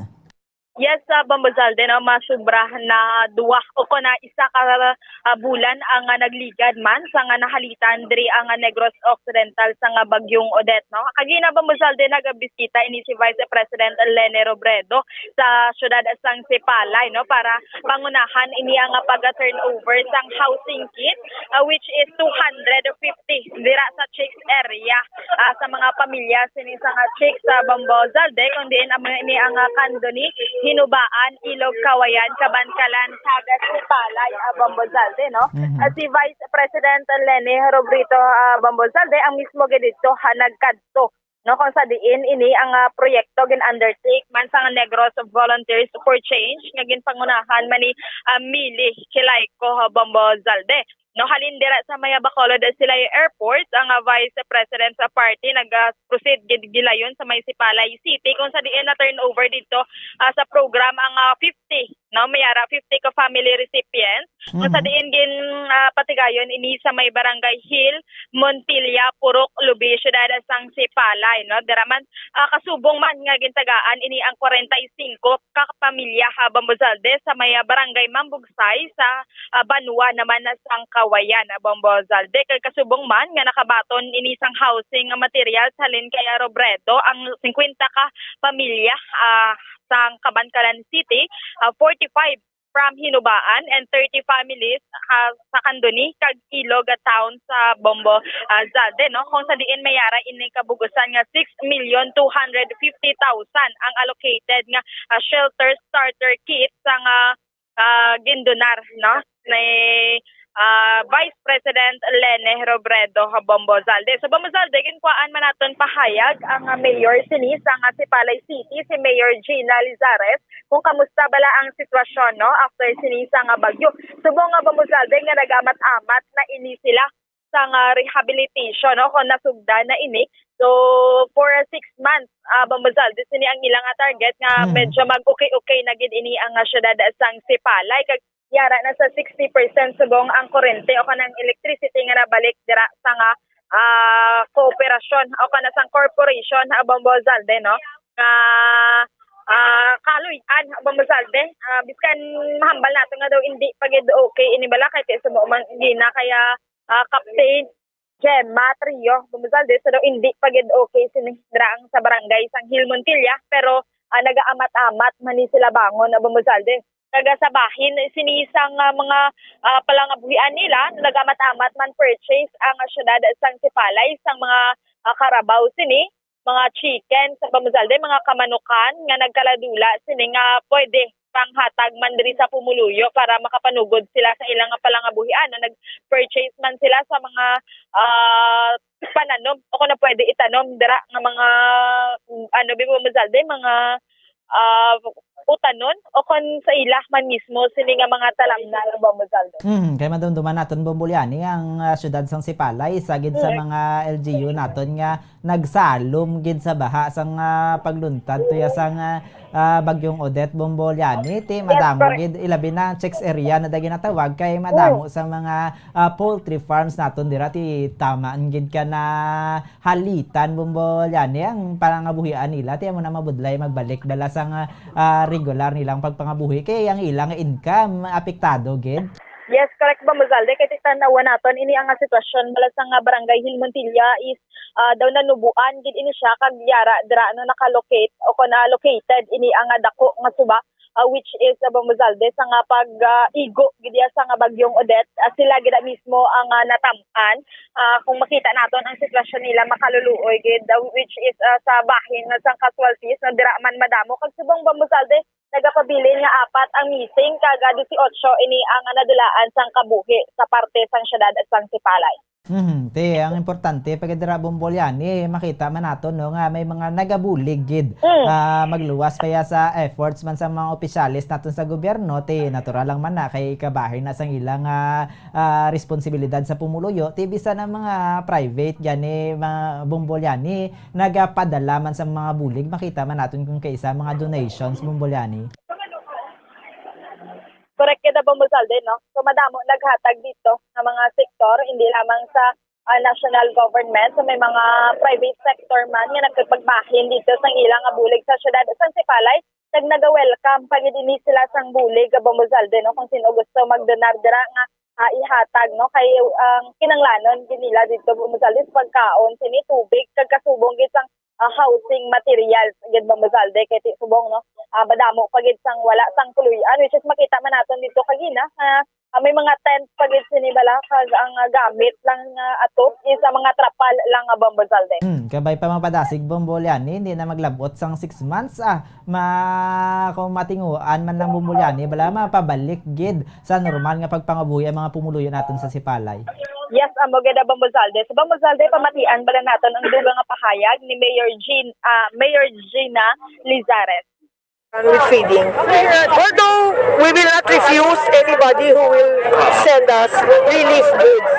Yes, ah, Bombo Zalde, no, masubra na duwa o kon na isa ka, ah, bulan ang, ah, nagligad man sa nga nahalitan diri ang, ah, Negros Occidental sa nga Bagyong Odette, no. Kagina, Bombo Zalde, nagabisita ini si Vice President Leni Robredo sa siyudad sang Sipalay, no, para pangunahan ini ang, ah, pag-turnover sang housing kit, ah, which is two hundred fifty dira sa Chicks area, ah, sa mga pamilya sini sa nga Chicks sa Bombo Zalde, kung diin amo ini ang, ah, Candoni, Hinubaan, Ilog, Kawayan, Kabankalan, kag Sipalay, ah, Bombo Zalde, no? Mhm. Ah, si Vice President Leni Robredo, ah, Bombo Zalde, ang mismo gid didto, ha, nagkadto, no, kung sa diin ini ang, ah, proyekto gin-undertake man sang Negros Volunteers for Change nga ginpangunahan man ni, ah, Mili Kilayco, ah, Bombo Zalde. No, halin dira sa may Bacolod Silay Airport, ang, ah, Vice President sa party nag, ah, proceed gid gilayon sa may Sipalay City, kung sa diin na turnover didto, ah, sa program ang, ah, fifty, no, may ara fifty ka family recipients, kung sa Mhm. diin gin, ah, patigayon ini sa may Barangay Hill Montilla, Purok Lubi, siyudad sang Sipalay, no. Dira man, ah, kasubong man nga gintagaan ini ang kwarenta y singko ka pamilya, ha, Bombo Zalde, sa may, ah, Barangay Mambugsay sa, ah, banwa naman na sang Kawayan, ah, Bombo Zalde. Kag kasubong man nga nakabaton ini sang housing materials halin kay, ah, Robredo ang singkwenta ka pamilya, ah, sang Kabankalan City, ah, forty-five from Hinubaan and thirty families, ah, sa Candoni kag Ilog, ah, Town sa Bombo, ah, Zalde, no? Kung sa diin may ara ini kabugusan nga six million two hundred fifty thousand ang allocated nga, ah, shelter starter kit sa nga, ah, gindonar, no, ni, ah, Vice President Leni Robredo, ha, Bombo Zalde. So, Bombo Zalde, ginkuhaan man naton pahayag ang, ah, mayor sini sa nga Sipalay City, si Mayor Gina Lizares, kung kamusta bala ang sitwasyon, no, after sini sa nga bagyo. Subong nga, Bombo Zalde, nga nag-amat-amat na ini sila sa nga rehabilitation, no, kung nasugdan na ini. So, for, ah, six months, ah, Bombo Zalde, sini ang ilang nga target nga Mhm. medyo mag-okay-okay na gid ini ang, ah, siyudad sang Sipalay. Kag yara na sa sixty percent subong ang kurente o kanang electricity nga nabalik dira sa nga, ah, kooperasyon o kana sang corporation, ah, Bombo Zalde, no? Nga, ah, kaluy-an, Bombo Zalde. Ah, biskan mahambal nato nga daw hindi pa gid okay ini bala kay kay subong man gina kaya, ah, Captain Gemma Trio, Bombo Zalde, so daw hindi pa gid okay sini dira ang sa barangay sang Hill Montilla, pero, ah, nagaamat-amat man ni sila bangon, ah, Bombo Zalde. Kag sa bahin sini sang, ah, mga, ah, palangabuhian nila, nagaamat-amat man purchase ang, ah, siyudad sang Sipalay sang mga, ah, karabaw sini, mga chicken sa Bombo Zalde, mga kamanukan nga nagkaladula sini nga pwede panghatag man diri sa pumuluyo para makapanugod sila sa ilang nga palangabuhian, no? Nag-purchase man sila sa mga, ah, pananom o kung pwede itanom dira nga mga, ano, Bibo Muzalde, mga, ah, utanon o kon sa ila man mismo sini nga mga talamnan, Bibo Muzalde. Hmm, kay madumduman naton, Bombo Liani, ang, ah, siyudad sang Sipalay, isa gid sa Mm. mga L G U naton nga nagsalom gid sa baha sang, ah, pagluntad tuya sang, ah, ah, Bagyong Odette, Bombo Liani. Ti Yes, madamo correct. gid, ilabi na chicks area na da ginatawag, kay madamo Mm. sa mga, ah, poultry farms naton dira, ti tamaan gid ka na halitan, Bombo Liani, ang pangabuhian nila. Ti amo na mabudlay magbalik bala sang, ah, regular nilang pagpangabuhi, kay ang ilang income apektado gid. Yes, correct, Bombo Zalde. Kay titan-awan naton ini ang sitwasyon bala sa nga barangay Hill Montilla is, ah, daw nanubuan gid ini siya kag yara dira, ano, nakalocate o kon, ah, located ini ang, ah, dako nga suba, ah, which is, ah, Bombo Zalde, sa nga pag, ah, igo gid iya sa nga Bagyong Odette. Ah, sila gid mismo ang, ah, natam-an. Ah, kung makita naton ang sitwasyon nila, makaluluoy gid, ah, which is, ah, sa bahin nga sang casualties na dira man madamo kag subong, Bombo Zalde, nagapabilin nga apat ang missing kag, ah, disiotso ini ang, ah, nadulaan sang kabuhi sa parte sang siyudad sang Sipalay. Mhm. Ti, ang importante, pag dira, Bombo Liani, makita man nato, no, nga may mga nagabulig gid. Mm. Ah, magluwas pa ya sa efforts man sa mga opisyales naton sa gobyerno, ti natural lang man na kay kabahin na sang ilang, ah, ah, responsibilidad sa pumuluyo, ti bisan ang mga private gani, mga Bombo Liani, nagapadala man sa mga bulig, makita man naton kung kaisa mga donations, Bombo Liani. Correct kita, Bombo Zalde, no? So, madamo naghatag dito nga mga sektor, hindi lamang sa, ah, national government, so may mga private sector man nga nagpagbahin dito sa ilang nga bulig sa siyudad sang Sipalay, kag naga-welcome pa gid ini sila sang bulig, Bombo Zalde, no? Kung sino gusto magdonar dira nga, ah, ihatag, no? Kay ang kinanglanon gid nila dito, Bombo Zalde, sa pagkaon, sini tubig, kag kasubong gid sang, ah, housing materials gid, Bombo Zalde, kay ti subong, no? Ah, madamo pa gid sang wala sang puloy-an, which is makita man naton dito kagina, ah, ah, may mga tent pa gid sini bala, kag ang, ah, gamit lang, ah, ato is ang mga trapal lang, ah, Bombo Zalde. Hmm, kabay pa mapadasig, Bombo Liani, hindi na maglabot sang six months, ah, ma-, kung matinguan man lang, Bombo Liani, bala mapabalik gid sa normal nga pagpangabuhi ang mga pumuluyo naton sa Sipalay. Yes, amo gid, Bombo Zalde. Sa Bombo Zalde, pamatian bala naton ang dugang nga pahayag ni Mayor Jean, ah, Mayor Gina Lizares. With feeding. Although we will not refuse anybody who will send us relief goods.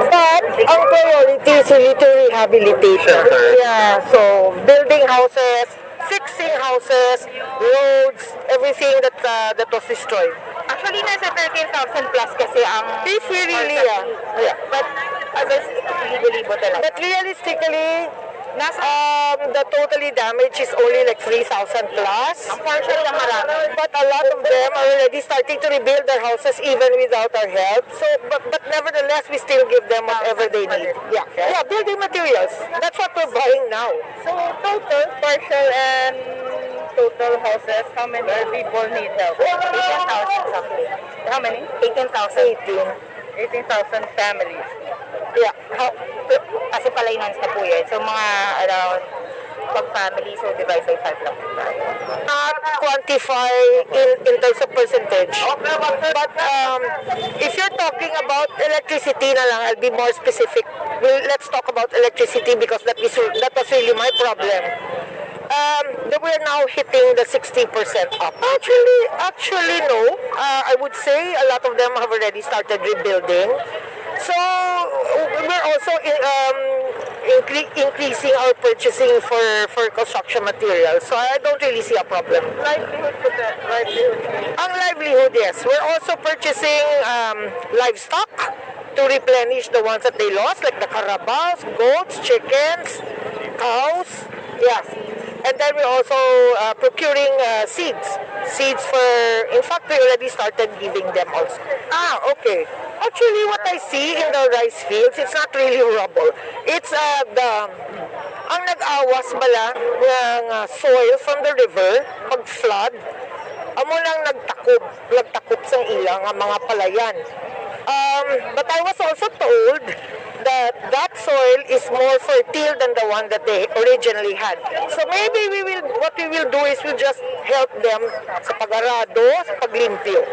But ang priority is really to rehabilitate. Shelter. Yeah, so building houses, fixing houses, roads, everything that, uh, that was destroyed. Actually, nasa thirteen thousand plus kasi ang If we really, yeah, yeah. But others, libo-libo talaga. But realistically, nasa, um, the totally damage is only like three thousand plus. Ang partial lang marami. But a lot of them are already starting to rebuild their houses even without our help. So, but, but nevertheless, we still give them whatever they need. Yeah. Yeah, building materials. That's what we're buying now. So, total, partial and total houses, how many people need help? Eighteen thousand something. How many? Eighteen thousand. Eighteen. Eighteen thousand families. Yeah. How, kasi palaynans na po yan. So, mga around, pag family, so divide by five lang po tayo. Not quantify in, in terms of percentage. But, um, if you're talking about electricity na lang, I'll be more specific. Well, let's talk about electricity because that is, that was really my problem. Um, that we're now hitting the sixty percent up. Actually, actually, no. Uh, I would say a lot of them have already started rebuilding. So, we're also, um, incre-, increasing our purchasing for, for construction materials. So, I don't really see a problem. Livelihood po, sir. Livelihood. Ang livelihood, yes. We're also purchasing, um, livestock to replenish the ones that they lost, like the carabaos, goats, chickens, cows. Yeah. And then we're also, uh, procuring, uh, seeds. Seeds for, in fact, we already started giving them also. Ah, okay. Actually, what I see in the rice fields, it's not really rubble. It's, uh, the, ang nag-awas bala nga, nga soil from the river, pag flood, amo nang nagtakob, nagtakob sang ila nga mga palayan. Um, but I was also told that that soil is more fertile than the one that they originally had. So maybe we will, what we will do is we'll just help them sa pag-arado, sa paglimpyo.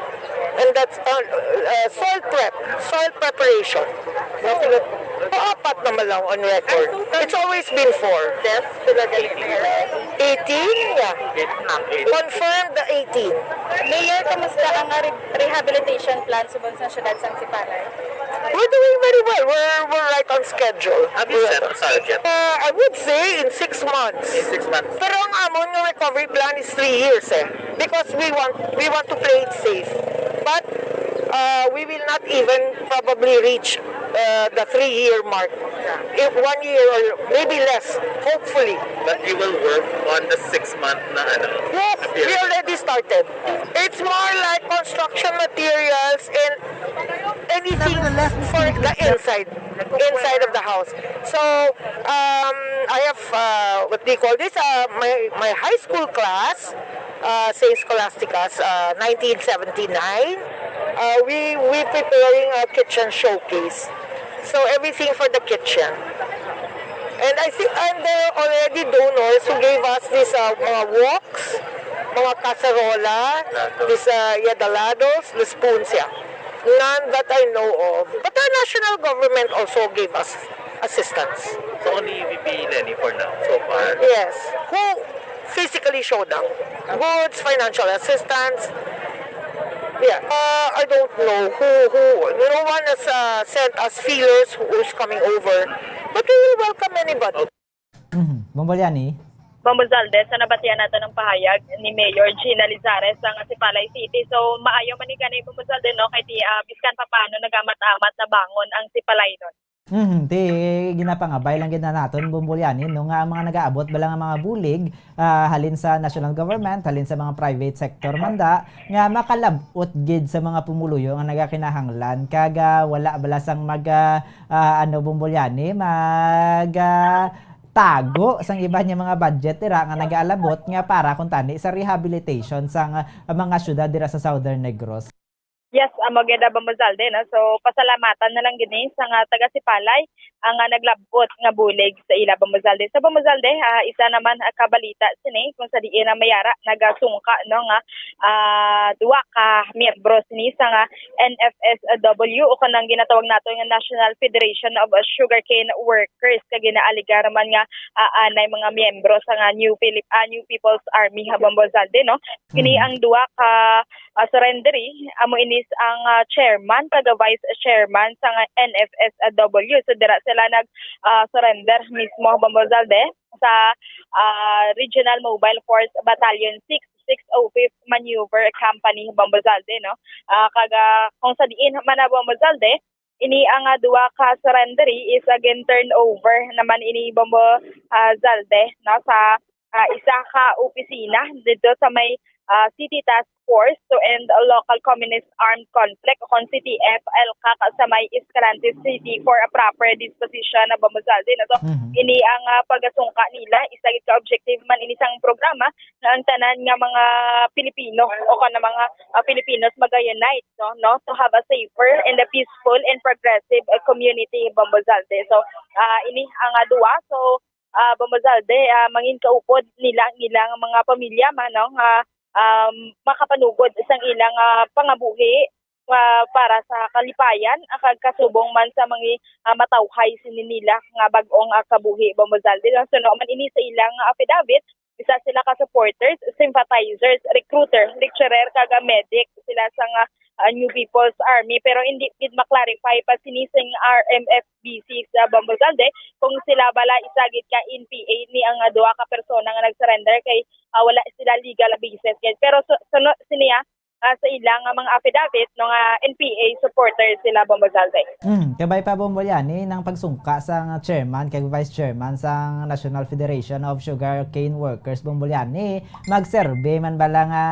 And that's uh, uh, soil prep, soil preparation. Paapat naman lang on record. It's always been four. Deaths sila dali. Eighteen? Yeah. Confirmed the eighteen. Mayor, kamusta ang re- rehabilitation plan subong sa siyudad sang Sipalay? We're doing very well. We're, we're right on schedule. Have you We're set right on a target? Uh, I would say in six months. In six months. Pero ang amon nga recovery plan is three years eh. Because we want we want to play it safe. But uh, we will not even probably reach uh, the three-year mark. If one year or maybe less, hopefully. But you will work on the six-month na ano? Yes, we period. Already started. It's more like construction materials and anything for the inside, inside of the house. So, um, I have, uh, what do you call this? Uh, my, my high school class, uh, Saint Scholastica's, uh, nineteen seventy-nine. Uh, we, we preparing a kitchen showcase. So, everything for the kitchen. And I think, and there are already donors who gave us this uh, mga woks, mga kasarola, this uh, yeah, the ladles, the spoons, yeah. None that I know of. But the national government also gave us assistance. So only V P Leni for now, so far? Yes. Who physically showed up? Goods, financial assistance. Yeah. Uh, I don't know who, who, no one has uh, sent us feelers who's coming over. But we will welcome anybody. Mhm. Bombolyani? Bombo Zalde, sa nabatian nato ng pahayag ni Mayor Gina Lizares sa nga Sipalay City. So, maayo man ni gani, Bombo Zalde, no? Kay ti, ah, biskan pa paano nagamat-amat na bangon ang Sipalay nun. Mhm, ti ginapangabay lang gid na naton, Bombolyani, no, nga ang mga nagaabot bala nga mga bulig, ah, halin sa national government, halin sa mga private sector man da, nga makalab-ot gid sa mga pumuluyo nga nagakinahanglan, kag, ah, wala bala sang mag, ah, ah, ano, Bombolyani, mag, ah, tago sang iban nga mga budget dira nga nagaalabot nga para kuntani sa rehabilitation sang, ah, mga syudad dira sa Southern Negros. Yes, amo gid, Bombo Zalde, no? So, pasalamatan na lang gini sa nga taga Sipalay ang nga naglab-ot nga bulig sa ila, Bombo Zalde. Sa Bombo Zalde, ah, isa naman, ah, ka balita sini kung sa diin na mayara nagasungka, no, nga, ah, duha ka miyembro sini sa nga N F S W o kanang ginatawag nato nga National Federation of Sugarcane Workers, kag ginaaligar man nga, ah, anay mga miyembro sa nga New Philip-, ah, New People's Army, ha, Bombo Zalde, no? Kini Mhm. ang duha ka, ah, surrenderee, amo inis ang, ah, chairman kag vice chairman sa nga N F S W. So, dira sila nag, ah, surrender mismo, Bombo Zalde, sa, ah, Regional Mobile Force Battalion six, six oh fifth Maneuver Company, Bombo Zalde, no? Ah, kag, ah, kung sa diin man na, Bombo Zalde, ini ang, ah, duha ka surrenderee is again turnover naman ini, Bombo, ah, Zalde, no, sa, ah, isa ka opisina dito sa may, ah, City Task Force to End Local Communist Armed Conflict o kon C T F L CAC sa may Escalante City for a proper disposition na, Bombo Zalde, no? So, Mhm. ini ang, ah, pagasungka nila, isa gid ka objective man ini sang programa nga ang tanan nga mga Pilipino o kon mga, ah, Filipinos mag-unite, no, no, to have a safer and a peaceful and progressive, uh, community, Bombo Zalde. So, ah, ini ang, ah, duha. So, ah, Bombo Zalde, ah, mangin kaupod nila ang ilang mga pamilya man, no, nga, um, makapanugod sang ilang, ah, pangabuhi, ah, para sa kalipayan, ah, kag kasubong man sa mga, ah, matawhay sini nila nga bag-ong, ah, kabuhi, Bombo Zalde. Ang suno man ini sa ilang affidavit, isa sila ka supporters, sympathizers, recruiter, lecturer, kag medic sila sa nga, ah, New People's Army, pero hindi gid ma-clarify pa sini sing R M F B C sa Bombo Zalde kung sila bala isa gid ka N P A ni ang, ah, duha ka persona nga nag-surrender kay, ah, wala sila legal basis gid. Pero su-, suno sini, ah, ah, sa ila nga mga affidavit, no, nga N P A supporters sila, Bombo Zalde. Mm, kabay pa, Bombolyani, nang pagsungka sang chairman kag vice chairman sang National Federation of Sugarcane Workers, Bombolyani, magserbi man bala nga,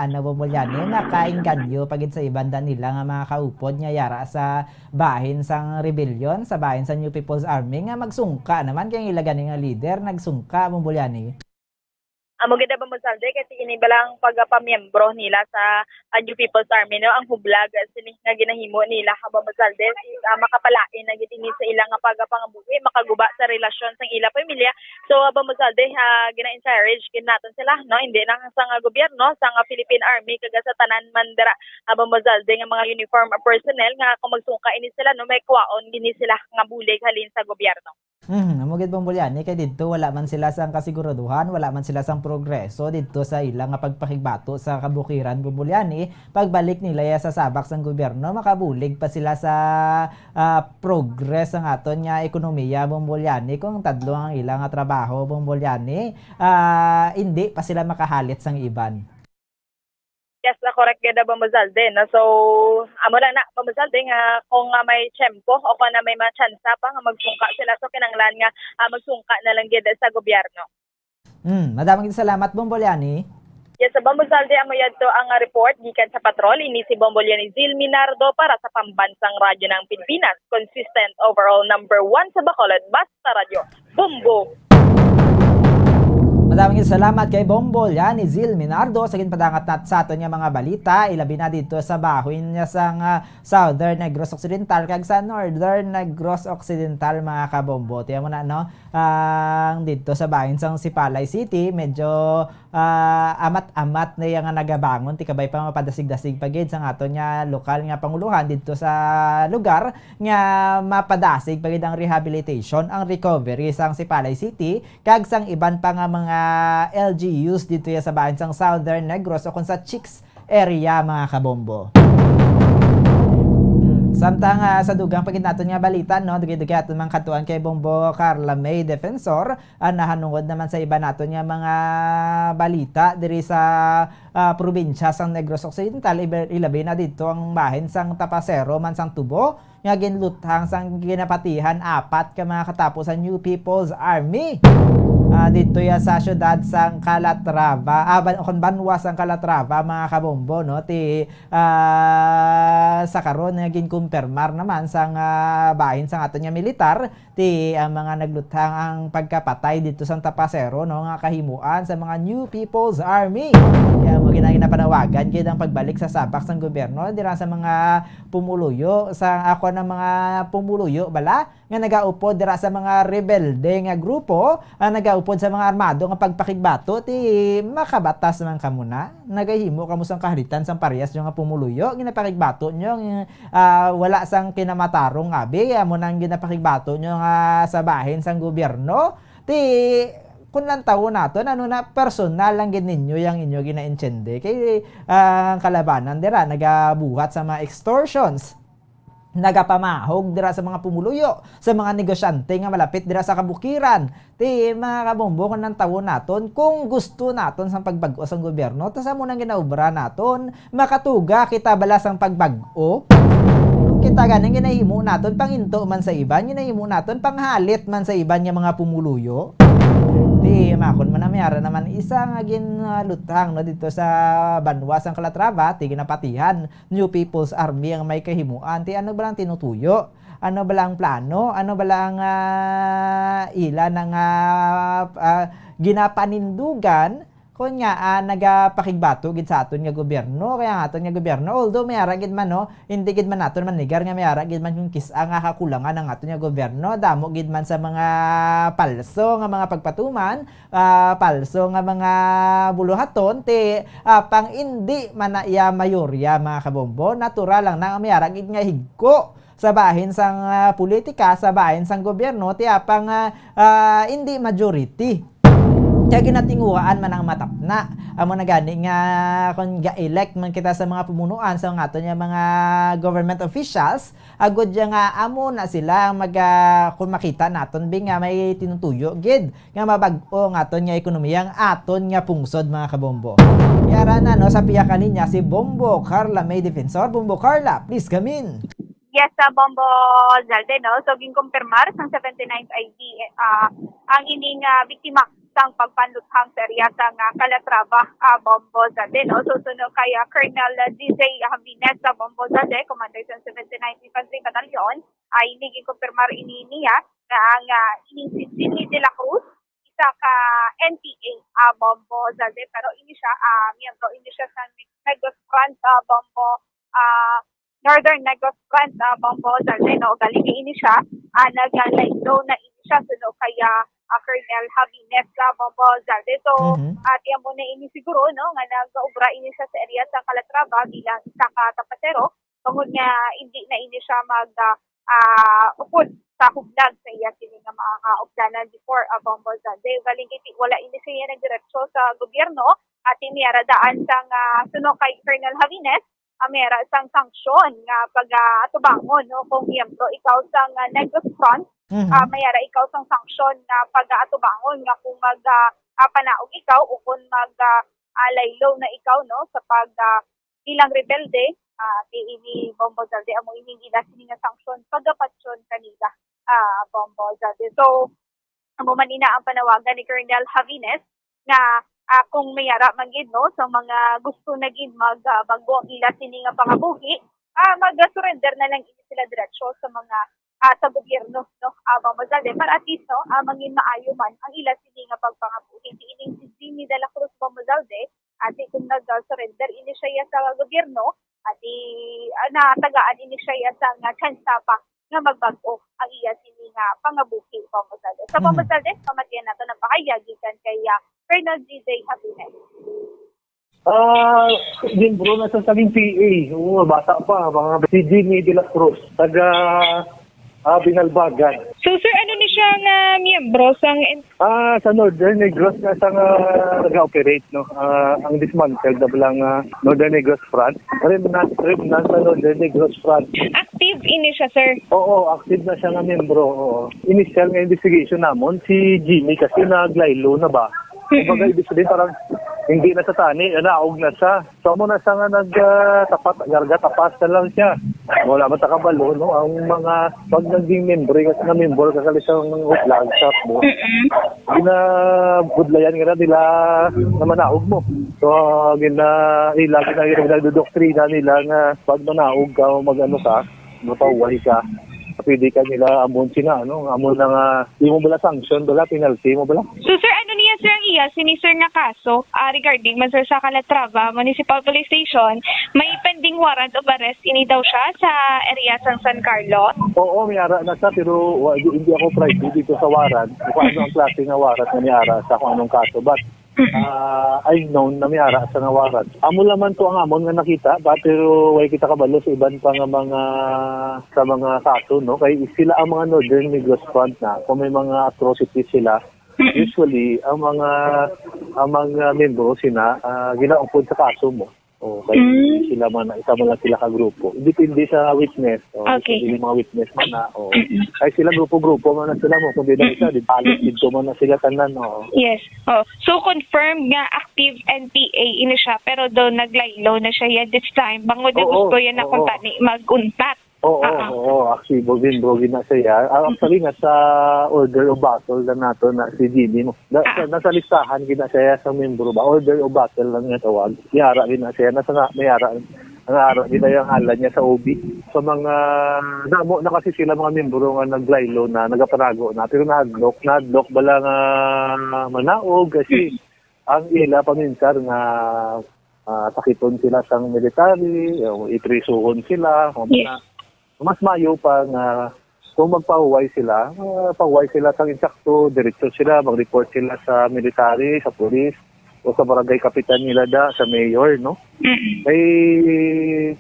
ano, Bombolyani, makainganyo pa gid sa iban da nila nga mga kaupod nga yara sa bahin sang rebellion, sa bahin sa New People's Army, nga magsungka naman kay ang ila gani nga leader nagsungka, Bombolyani? Amo gid, Bombo Zalde, kay ini balang pagpamiyembro nila sa, ah, New People's Army, no, ang hublag sini nga ginahimo nila, Bombo Zalde, is, ah, makapalain na gid ini sa ilang nga pagapangabuhi, makaguba sa relasyon sang ila pamilya. So, Bombo Zalde, ah, gina-encourage gid naton sila, no, hindi lang sa nga gobyerno, sa nga Philippine Army, kag sa tanan man dira, Bombo Zalde, nga mga uniform personnel nga kung magsungka ini sila, no, may kwaon gini sila nga bulig halin sa gobyerno. Hmm, amo gid, Bombo Liani, kay didto wala man sila sang kasiguraduhan, wala man sila sang progreso didto sa ila nga pagpakigbato sa kabukiran, Bombo Liani. Pagbalik nila ya sa sabak sang gobyerno, makabulig pa sila sa, ah, progress sang aton nga ekonomiya, Bombo Liani, kung tadlong ang ila nga trabaho, Bombo Liani, ah, hindi pa sila makahalit sang iban. Yes, ah, correct gid, Bombo Zalde, no? So, amo lang na, Bombo Zalde, nga kung, ah, may tiyempo o kung na may mga tsansa pa nga magsungka sila, so kinahanglan nga, ah, magsungka na lang gid sa gobyerno. Hmm, madamo gid salamat, Bombo Liani. Yes, Bombo Zalde, amo yadto ang, ah, report gikan sa patrol. Ini si Bombo Liani Zil Minardo para sa Pambansang Radyo ng Pilipinas, consistent, overall number one sa Bacolod, basta radyo. Bombo! Madaming salamat kay Bombo Liani Zil Minardo sa ginpadangat nat sa aton nga mga balita, ilabi na dito sa bahin niya sa nga Southern Negros Occidental kag sa Northern Negros Occidental, mga kabombo. Tiyan mo na, no? Ang dito sa bahin sang Sipalay City, medyo, ah, amat-amat na iya nga nagabangon, ti kabay pa mapadasig-dasig pa gid sang aton nga lokal nga panguluhan dito sa lugar nga mapadasig pa gid ang rehabilitation, ang recovery sang Sipalay City kag sang iban pa nga mga L G Us dito ya sa bahin sang Southern Negros o kung sa Chicks area, mga kabombo. Hmm, samtang, ah, sa dugang pa gid naton nga balita, no, dugay-dugay aton man kadtuan kay Bombo Carla May Defensor, ah, nahanungod naman sa iba naton nga mga balita diri sa, ah, probinsya sang Negros Occidental, ibe-, ilabi na dito ang bahin sang Tapasero man sang Tubo, nga ginluthang sang ginapatihan apat ka mga katapo sa New People's Army. Ah, dito ya sa siyudad sang Calatrava, ah, ban-, kon banwa sang Calatrava, mga kabombo, no? Ti, ah, sa karon nga ginkumpirmar naman sang, ah, bahin sang aton nga militar, ti ang mga nagluthang ang pagkapatay dito sang Tapasero, no, nga kahimuan sa mga New People's Army. Kaya mo gina-, ginapanawagan gid ang pagbalik sa sabak sang gobyerno dira sa mga pumuluyo, sa ako ng mga pumuluyo bala nga nagaupod dira sa mga rebelde nga grupo, ang nagaupod sa mga armado nga pagpakigbato, ti makabatas man kamo na. Nagahimo kamo sang kahalitan sang parehas nga pumuluyo, ginapakigbato nyo, ah, wala sang kinamatarong abi, amo nang ginapakigbato nyo nga sa bahin sang gobyerno. Ti, kung lantawon naton, ano na, personal lang gid ninyo yang inyo ginaintindi. Kay, ah, ang kalabanan dira nagabuhat sa mga extortions, nagapamahog dira sa mga pumuluyo, sa mga negosyante nga malapit dira sa kabukiran. Ti, mga kabombo, kung lantawon naton, kung gusto naton sang pagbag-o sang gobyerno, ta sa amo nang ginaobra naton, makatuga kita bala sang pagbag-o? Kita ganing ginahimo naton panginto man sa iban, ginahimo naton panghalit man sa iban nga mga pumuluyo. Ti, makon man na may ara naman isa nga ginluthang, no, dito sa banwa sang Calatrava, ti ginapatihan New People's Army ang may kahimuan. Ti ano ba lang tinutuyo? Ano ba lang plano? Ano ba lang, ah, ila na nga, ah, ginapanindugan? Kon nga, ah, nagapakigbato gid sa aton nga gobyerno, kaya ang aton nga gobyerno, although may ara gid man, no, hindi gid man naton manigar nga may ara gid man yung kis-a nga kakulangan ang aton nga gobyerno, damo gid man sa mga palso nga mga pagpatuman, ah, palso nga mga buluhaton, ti, ah, pang indi man na iya mayorya, mga kabombo, natural lang na nga may ara gid nga higko sa bahin sang, ah, politika, sa bahin sang gobyerno, ti apang, ah, ah, indi majority. Kaya ginatinguhaan man ang matapna. Amo na gani nga kung ga-elect man kita sa mga pumunuan sa aton nga mga government officials, agod ya nga amo na sila ang mag, ah, kung makita naton bi nga may tinutuyo gid nga mabag-o ang aton nga ekonomiya, ang aton nga pungsod, mga kabombo. Yara na, no, sa pihak kaniya si Bombo Carla May Defensor. Bombo Carla, please come in. Yes, sa Bombo Zalde, no? So, ginkumpirmar sang seventy-ninth I D, ah, ang ining, ah, biktima sang pagpanluthang sa area sang, ah, Calatrava, ah, Bombo Zalde, no? So, suno kay, ah, Colonel D J Javines sa Bombo Zalde, Commander sa seventy-ninth Infantry Battalion, ay ini ginkumpirmar ini niya nga ang, ah, ining si Jimmy de la Cruz, sa ka N P A, ah, Bombo Zalde, pero ini siya, ah, miyembro ini siya sa Negros Front, ah, Bombo, ah, Northern Negros Front, ah, Bombo Zalde, no? Galing ini siya, ah, nag-laylo na ini siya, suno kaya, ah, Colonel Javines, ah, Bombo Zalde. So, Mhm. ah, tiyan mo na ini siguro, no, nga nag-ubra ini siya sa area sa Calatrava bilang isa ka tapasero, tungod nga hindi na ini siya mag, ah, ah, upod sa hublag sa iya sini nga mga kaupdanan before, ah, Bombo Zalde. Galing iti, wala ini siya nagdiretso sa gobyerno, at ini ara daan sang, ah, suno kay Colonel Javines, ah, may ara sang sanksyon nga pag-atubangon, no, kung miyembro ikaw sang, ah, Negros Front, Mhm. ah, may ara ikaw sang sanksyon nga pag-atubangon nga kung mag, ah, ah, panaog ikaw o kung mag, ah, ah, laylo na ikaw, no, sa pag, ah, bilang rebelde, ah, kay ini Bombo Zalde amo ining ila sini nga sanksyon pagapatyon kanila, ah, Bombo Zalde. So, amo man ina ang panawagan ni Colonel Javines nga, ah, kung may ara man gid, no, sa mga gusto na gid mag, ah, bag-o ang ila sini nga pangabuhi, ah, mag-surrender na lang ini sila diretso sa mga, ah, sa gobyerno, no, ah, Bombo Zalde, para at least, no, ah, mangin maayo man ang ila sini nga pagpangabuhi. Diin si Jimmy de la Cruz, Bombo Zalde, ati kung nag-surrender ini siya sa gobyerno, ati, ah, natagaan ini siya sa nga tsansa pa nga magbag-o ang iya sini nga pangabuhi, Bombo Zalde. Sa Mhm. Bombo Zalde, pamatian nato ng pahayag gikan kay, ah, Colonel G J Javines. Ah, miyembro na sa saging P A. Oo, bata pa, mga si Jimmy de la Cruz, taga, ah, Binalbagan. So, sir, ano ni siya nga miyembro sang en- Ah, sa Northern Negros na sa nga nag-operate, no? Ah, ang dismantled na lang, ah, Northern Negros Front. Remnant, remnant sa Northern Negros Front. Active ini siya, sir? Oo, active na siya nga miyembro, oo. Initial nga investigation namon, si Jimmy kasi naglaylo na ba? Kumbaga, Mm-mm. ibig sabihin, parang hindi na sa tani, naog na siya. So, amo na siya nga nag, ah, tapat, garga tapas na lang siya. Wala man ta kabalo, no? Ang mga, pag naging member, kasi na member ka kali sa mga hutlag sa mo, Mm-mm. ginabudlayan nga na nila na manaog mo. So, gina, ila, gina, ginadodoktrina nila nga pag manaog ka o mag-ano ka, mapahuway ka, pwede ka nila amon sina, ano, amon na nga, imo bala sanction, bala, penalty mo bala. So, sir, ano niya, sir, ang iya, sini, sir, nga kaso, ah, regarding man, sir, sa Calatrava Municipal Police Station, may pending warrant of arrest ini daw siya sa area sang San Carlos? Oo, may ara na siya, pero wa-, di, hindi ako privy dito sa warrant. Kung ano ang klase nga warrant na may ara sa kung anong kaso. But, Mm-mm. ah, I known na may ara sa nga warrant. Amo lang man to ang amon nga nakita, but pero way kita kabalo sa iban pa nga mga, sa mga kaso, no? Kay sila ang mga Northern Negros Front na, kung may mga atrocities sila, Mm-mm. usually, ang mga, ang mga membro sina, ah, ginaupod sa kaso mo. O, kay Mm. sila man, isa man lang sila ka grupo. Depende sa witness. O, Okay. Depende mga witness man na. O. Mm-mm. Ay, sila grupo-grupo man na sila mo. Kung di na Mm-mm. isa, di palit Mm-mm. dito man na sila tanan. O. Yes. Oh. So, confirmed nga active N P A ini siya, pero do naglaylo na siya ya this time. Bangod na Oo, gusto yan na oo. kung tani mag-untat. Oo, Ah, ah. oo, aktibo din, bro, gina siya. Ah, Mm. actually, nga sa order of battle na nato na si Jimmy, no? Da-, Ah. sa, nasa listahan, gina siya sa membro ba? Order of battle lang niya tawag. Yara, gina siya. Nasa nga, may yara, ang ara, gina yung ngalan niya sa O B. Sa mga, damo na kasi sila mga membro nga naglaylo na, nagapanago na, pero nahadlok, nahadlok bala nga manaog kasi Mm. ang ila paminsar nga, ah, sakiton sila sang military, o iprisuhon sila, o Yes. mga, mas mayo pa nga kung magpahuway sila, ah, pahuway sila sang insakto, diretso sila, mag-report sila sa military, sa police, o sa barangay kapitan nila da, sa mayor, no? Mm-mm. Kay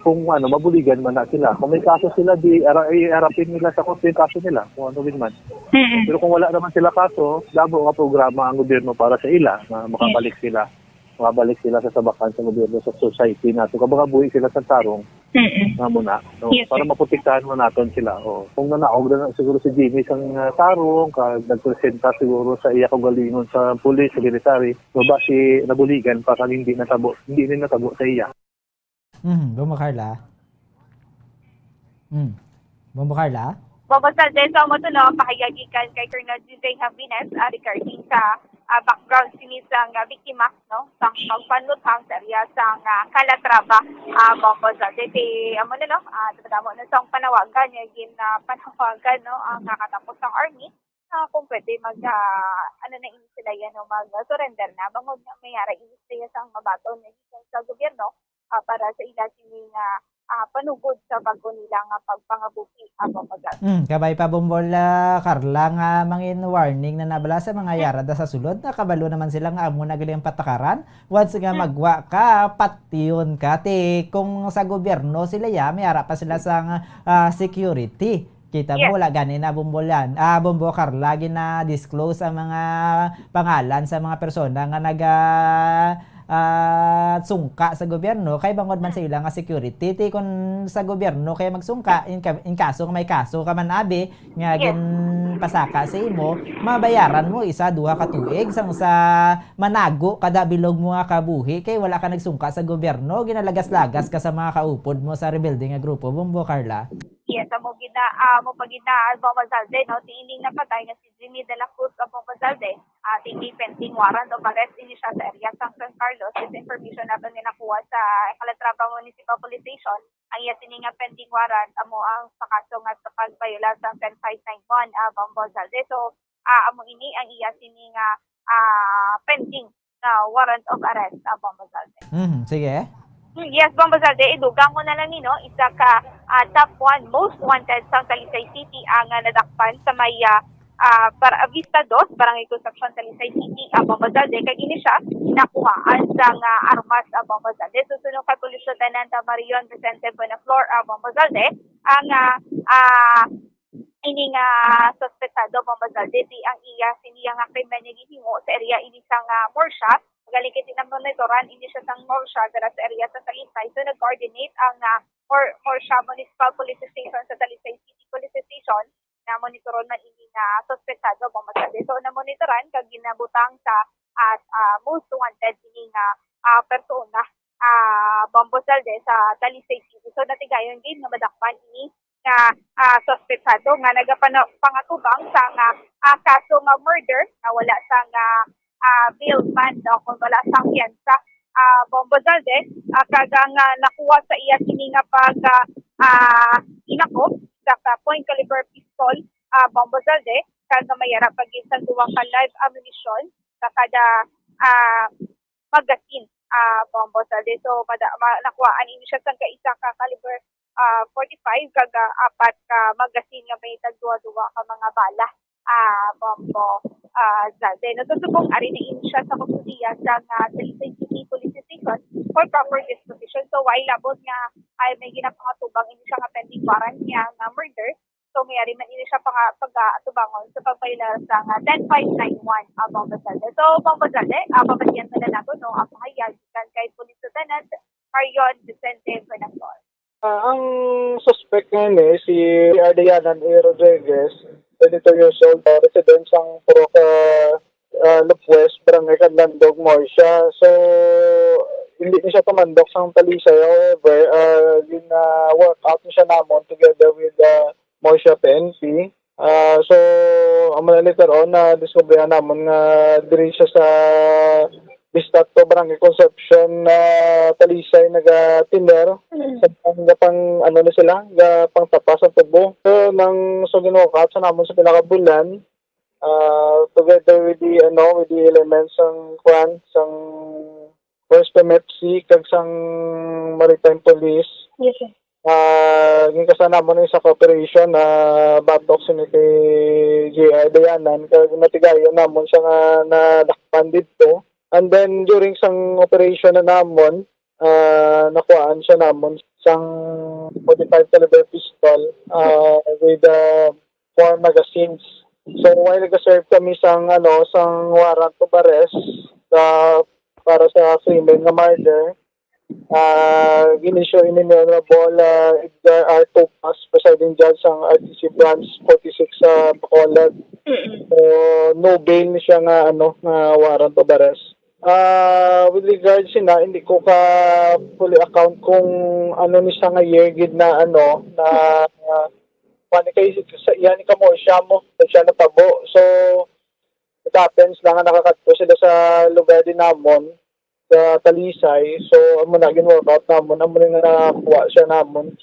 kung ano, mabuligan man na sila. Kung may kaso sila, di ara-, iarapin nila sa korte yung kaso nila, kung ano din man. Mm-mm. Pero kung wala naman sila kaso, damo nga programa ang gobyerno para sa ila, na makabalik Yes. sila. Makabalik sila sa sabakan sa gobyerno, sa society nato. Kung mga buhi sila sa tarong, Mm-mm. nga muna. No? Yes, Para sir. maprotektahan mo naton sila. Oo. Kung nanaog na siguro si Jimmy sa, ah, tarong, kag nagpresenta siguro sa iya kaugalingon sa pulis, sa military, mabasi nabuligan pa kag hindi natabo, hindi ni natabo sa iya. Mhm, Bombo Carla. Hmm. Bombo Carla? Bombo Zalde, so amo to, no, pahayag gikan kay Colonel G J Javines, ah, regarding sa, ah, background sini sang, ah, biktima, no, sang pagpanluthang sa area sang, ah, Calatrava, ah, Bombo Zalde. Kay amo na, no, ah, damo na sang panawagan, nga gin, ah, panawagan, no, ang nakatapos sang army Ah, kung pwede, mag, ah, ano na ini sila yan, no, mag-surrender na. Bangod nga may ara ini sila sang mabaton nga gikan sa gobyerno, ah, para sa ila sini nga, ah, panugod sa bag-o nila nga pagpangabuhi, ah, Bombo Zalde. Mm, kabay pa, Bombo, ah, Carla, nga mangin warning na nabala sa mga yara da sa sulod. Nakabalo naman sila nga amo na gali ang patakaran. Once nga magwa ka, patyon ka. Ti, kung sa gobyerno sila ya, may ara pa sila sang, ah, security. Kita mo, wala gani na, Bombo, yan. Ah, Bombo, Carla, gina-disclose ang mga pangalan sa mga persona nga naga, ah, sungka sa gobyerno kay bangod man sa ila nga security. Ti, kung sa gobyerno kay magsungka, in, ka- in kaso nga may kaso ka man, abi, nga ginpasaka sa imo, mabayaran mo isa, duha ka tuig, sang sa manago kada bilog mo nga kabuhi kay wala ka nagsungka sa gobyerno, ginalagas-lagas ka sa mga kaupod mo sa rebelde nga grupo, Bombo, Carla. Yes, amo gid na, ah, amo pa gid na, Bombo Zalde, no? Si ining napatay nga si Jimmy de la Cruz, Bombo Zalde, ah, ti may pending warrant of arrest ini siya sa area sang San Carlos. This information nato ni nakuha sa Calatrava Municipal Police Station. Ang iya sini nga pending warrant amo ang sa kaso nga sa pagbayular sa ten five nine one, ah, Bombo Zalde. So, ah, amo ini ang iya sini nga, ah, pending nga warrant of arrest, ah, Bombo Zalde. Mhm, sige. Mm, yes, Bombo Zalde, idugang ko na lang nino, isa ka, ah, top one most wanted sang Talisay City ang, ah, nadakpan sa may, ah, ah, Par-, Vista Dos, Barangay Concepcion, Talisay City, ah, Bombo Zalde. Kag ini siya nakuhaan sang, ah, armas, ah, Bombo Zalde. So, suno kay Police Lieutenant, ah, Marion Vicente Buenaflor, ah, Bombo Zalde, ang, ah, ah, ini nga suspetsado, Bombo Zalde, ti ang iya, sini nga krimen nga ginhimo sa area ini sang, ah, Morsha. Galing kay tinamonitoran ini siya sang Morsha, dira sa area sa Talisay. So, nag-coordinate ang, ah, Mor-, Morsha Municipal Police Station sa Talisay City Police Station na monitoron man ini nga suspetsado, Bombo Zalde. So, namonitoran kag ginabutang sa, ah, ah, most wanted ini nga, ah, persona, ah, Bombo Zalde, sa Talisay City. So, natigayon gid nga madakpan ini nga, ah, suspetsado nga nagapana-, pangatubang sa nga, ah, kaso nga murder na wala sa nga, ah, bail bond o kung wala sang piyansa, ah, Bombo Zalde, ah, kag ang, ah, nakuha sa iya sini nga pag, ah, ah, inakop sa ka point caliber pistol, ah, Bombo Zalde, kag may ara pa gid sang duha ka live ammunition sa kada, ah, magazine, ah, Bombo Zalde. So, mada-, ma-, nakuhaan ini siya sang kaisa ka caliber, ah, forty-five kag, ah, apat ka magazine nga may tagduha-duha ka mga bala, ah, Bombo, ah, Zalde. No, so, subong ari na ini siya sa kustodiya sang, ah, Talisay City Police Station for proper disposition. So, wala labot nga ay may ginapangatubang ini siya nga pending warrant niya nga murder. So, may ari man ini siya panga-, pag-atubangon sa pagbayular sa nga ten five nine one, ah, Bombo Zalde. So, Bombo Zalde, ah, pabatian pa na nato, no, ang pahayag gikan kay Police Lieutenant Marion Vicente Buenaflor. Ah, ang suspect nga ni si Ardianan A. Rodriguez, twenty-two years old, ah, resident sang Purok, ah, ah, Lupwes, Barangay Canlandog, Morsha. So, hindi ni siya tumandok sang Talisay. However, ah, gina-work out ni siya namon together with, ah, Morsha P N P. Ah, so, amo na later on na diskubrihan namon nga diri siya sa Bistato, Barangay Concepcion, ah, Talisay, nagatiner. Mm. Sa pang, pang, ano na sila, ga pangtapa sa tubo. So, nang, so, gin-work out sa namon sa pila ka bulan, ah, together with the, ano, with the elements sang kwan, sang First M F C kag sang Maritime Police. Yes, sir. Ah, ginkasa namon ang isa ka operation na batok sini kay J R Dayanan, kag natigayon namon siya nga nadakpan didto. And then, during sang operation na namon, ah, nakuhaan siya namon sang forty-five caliber pistol, ah, with, ah, four magazines. So, while nag-serve kami sang, ano, sang warrant of arrest sa, para sa krimen nga murder, ah, gin-issue ini ni Honorable, ah, Edgar R. Topas, Presiding Judge sang R T C Branch forty-six sa Bacolod. Mm-mm. So, no bail ni siya nga, ano, nga warrant of arrest. Ah, with regards sina, hindi ko ka fully account kung ano ni siya nga year gid na, ano, na, ah, kuwan ni kay sa iya ni kamo siya mo, siya natabo. So, it happens lang nga nakakadto sila sa lugar din namon, sa Talisay. So, amo na gin-work out namon, amo na nga nakakuha siya namon.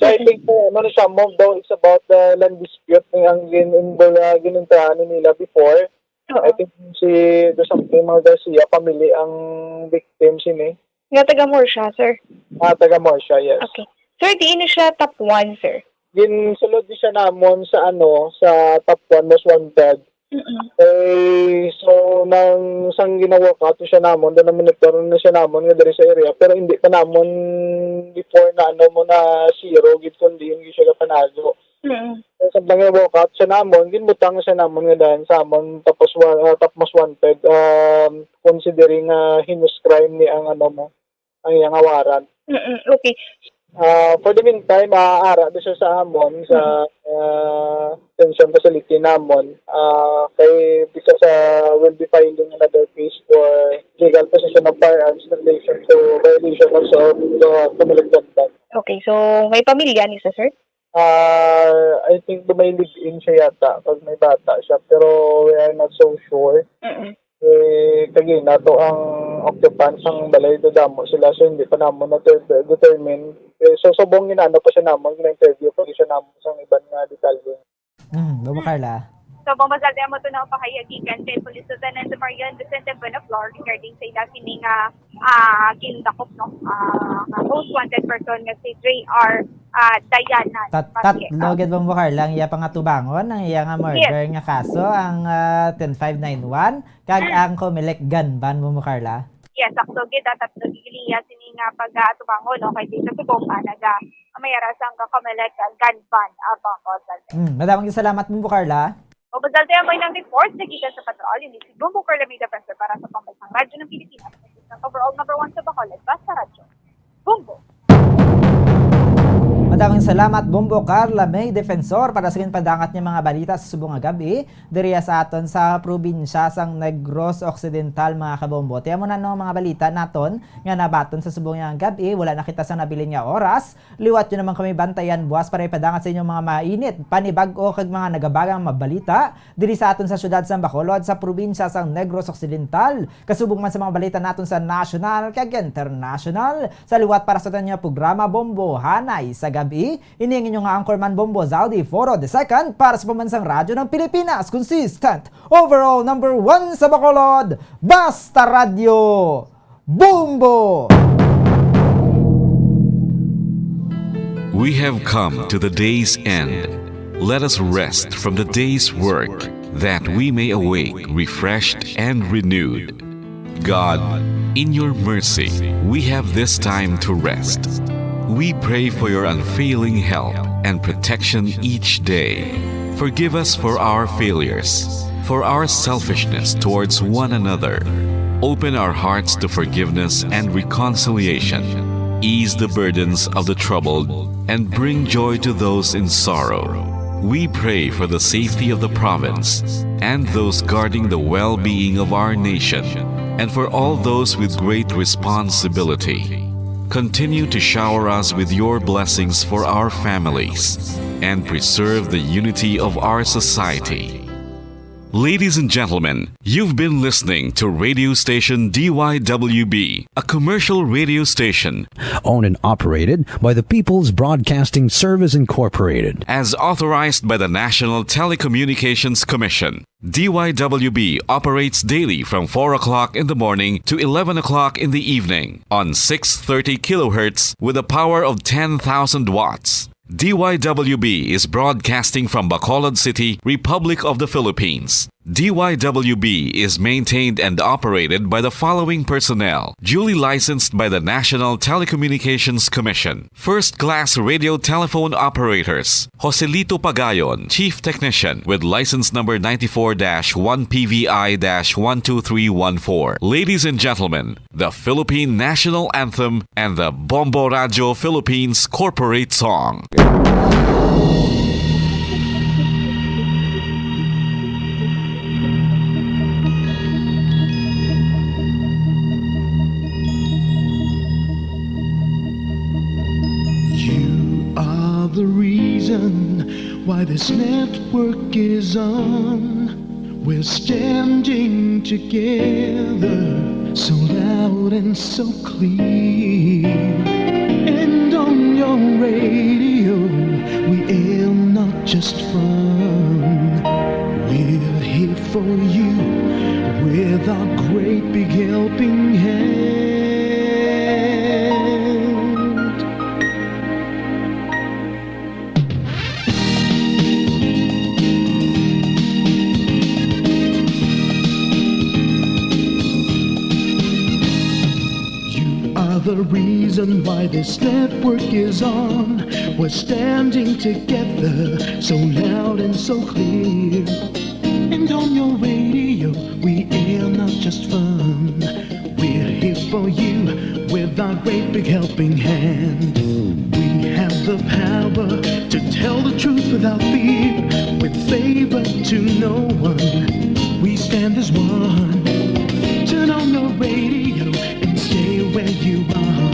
So, I think, uh, ano na siya, more daw it's about the land dispute ni ang gin-, uh, ginintrahan nila before. Oo. I think si, do something, mga Garcia family ang victim sini. Nga taga Murcia, sir? Ah, taga Murcia, yes. Okay. Sir, diin ni siya top one, sir? Ginsulod ni siya namon sa, ano, sa top one most wanted. Mm-mm. Eh, so, nang sang gina-walk out siya namon, then na-monitor na siya namon nga diri sa area, pero hindi pa namon before na, ano, mo na zero gid kung diin gyud siya kapanago. Mm. Eh, samtang gina-walk out siya namon, ginbutang siya namon nga daan sa amon, tapos wa-, ah, top most wanted, um, considering nga heinous crime ni ang, ano, mo, ang iyang awaran. Mm-mm, okay. Ah, for the meantime, ah, ara di siya sa amon, sa, ah, detention facility namon. Ah, kay because, ah, we'll be filing another case for illegal possession of firearms in relation to violation of, of the Comelec gun ban. Okay, so may pamilya ni siya, sir? Ah, I think may live-in siya yata pag may bata siya, pero we are not so sure. Mm-mm. Eh, kagi nato ang occupants sang balay, damo sila, so hindi pa namon na determine. Eh, so, subong ginano pa siya namon, gina-interview pa siya namon sang iban nga detalye. Mm, Bombo Carla. So, Bombo Zaldi, amo to na ang pahayag gikan kay Police Lieutenant Marian Vicente Buenaflor regarding sa ila sini nga, ah, gindakop, no? Ah, nga most wanted person nga si J R, ah, Diana Tat-, Vazquez. Tatlo gid, Bombo Carla, ang iya pangatubangon, ang iya nga murder Yes. nga kaso, ang, ah, ten five nine one, kag Mm. ang Comelec gun ban, Bombo Carla. Yes, sakto gid, ah, tatlo gid iya sini nga pag-atubangon, no? Kay di sa subong, ah, naga-, may ara sang ka Comelec, ah, gun ban, ah, Bombo Zaldi. Mm, madamong salamat, Bombo Carla. Bombo Zaldi, amo ang report sa gikan sa Patrol. Ini si Bombo Carla May Defensor para sa Pambansang Radyo ng Pilipinas. Overall number one sa Bacolod, Basta Radyo. Bombo. Madaming salamat, Bombo Carla May Defensor, para sa ginpadangat niya mga balita sa subong nga gab-i diri sa aton sa probinsya sang Negros Occidental, mga kabombo. Ti amo na, no, mga balita naton nga nabaton sa subong nga gab-i. Wala na kita sa nabilin nga oras. Liwat nyo naman kami bantayan buwas para ipadangat sa inyong mga mainit, panibag-o kag mga nagabagang mabalita diri sa aton sa siyudad sang Bacolod, sa probinsya sang Negros Occidental. Kasubong man sa mga balita naton sa national kag international. Sa liwat para sa aton nga programa Bombohanay sa Gab-i, ini ang inyong anchorman, Bombo Zaldi Foro the second, para sa Pambansang Radyo ng Pilipinas, consistent, overall number one sa Bacolod, Basta Radyo, Bombo! We have come to the day's end. Let us rest from the day's work, that we may awake refreshed and renewed. God, in your mercy, we have this time to rest. We pray for your unfailing help and protection each day. Forgive us for our failures, for our selfishness towards one another. Open our hearts to forgiveness and reconciliation. Ease the burdens of the troubled and bring joy to those in sorrow. We pray for the safety of the province and those guarding the well-being of our nation, and for all those with great responsibility. Continue to shower us with your blessings for our families and preserve the unity of our society. Ladies and gentlemen, you've been listening to radio station D Y W B, a commercial radio station owned and operated by the People's Broadcasting Service Incorporated. As authorized by the National Telecommunications Commission. D Y W B operates daily from four o'clock in the morning to eleven o'clock in the evening on six thirty kilohertz with a power of ten thousand watts. D Y W B is broadcasting from Bacolod City, Republic of the Philippines. D Y W B is maintained and operated by the following personnel, duly licensed by the National Telecommunications Commission. First-class radio telephone operators, Joselito Pagayon, Chief Technician, with license number ninety-four dash one P V I dash one two three one four. Ladies and gentlemen, the Philippine National Anthem and the Bombo Radio Philippines Corporate Song. You are the reason why this network is on. We're standing together, so loud and so clear. And on your radio, Just fun. We're here for you with our great big helping hand. You are the reason why this network is on. We're standing together, so loud and so clear. And on your radio, we air not just fun. We're here for you with our great big helping hand. We have the power to tell the truth without fear, with favor to no one. We stand as one. Turn on your radio and stay where you are.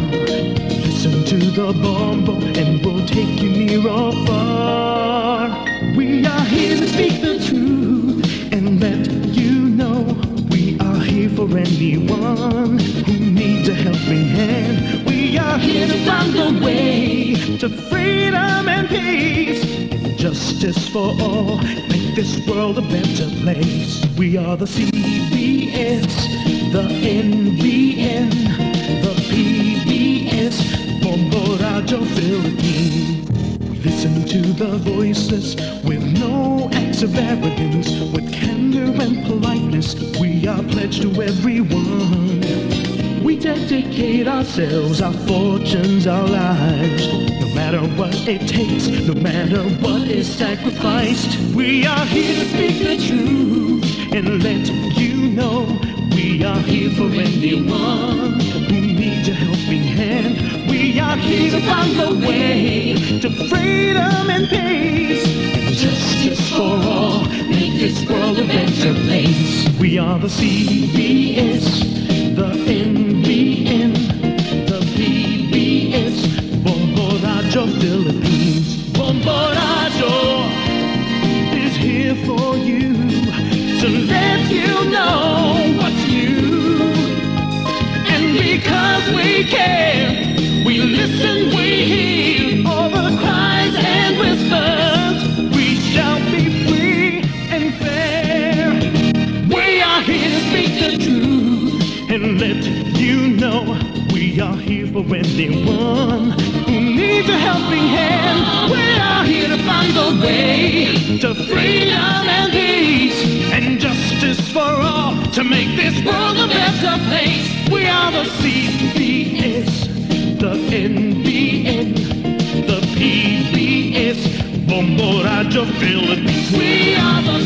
Listen to the Bombo and we'll take you near or far. We are here to speak the truth and let you know we are here for anyone who needs a helping hand. We are here to find the way to freedom and peace and justice for all. Make this world a better place. We are the C B S, the N B N, the P B S, Bombo Radyo Philippines. Listen to the voices with no acts of arrogance, with candor and politeness. We are pledged to everyone. We dedicate ourselves, our fortunes, our lives. No matter what it takes, no matter what is sacrificed, we are here to speak the truth and let you know we are here for anyone who needs a helping hand. We are here to find the way to freedom and peace and justice for all. Make this world a better place. We are the C B S, the N B N, the P B S, Bombo Radyo Philippines. Bombo Radyo is here for you to let you know what's new. And because we care, we listen, we hear all the cries and whispers. We shall be free and fair. We are here to speak the truth and let you know we are here for anyone who needs a helping hand. We are here to find the way to freedom and peace and justice for all, to make this world a better place. We are the C B S, the N B N, the P B S, Bombo Radyo Philippines. We are the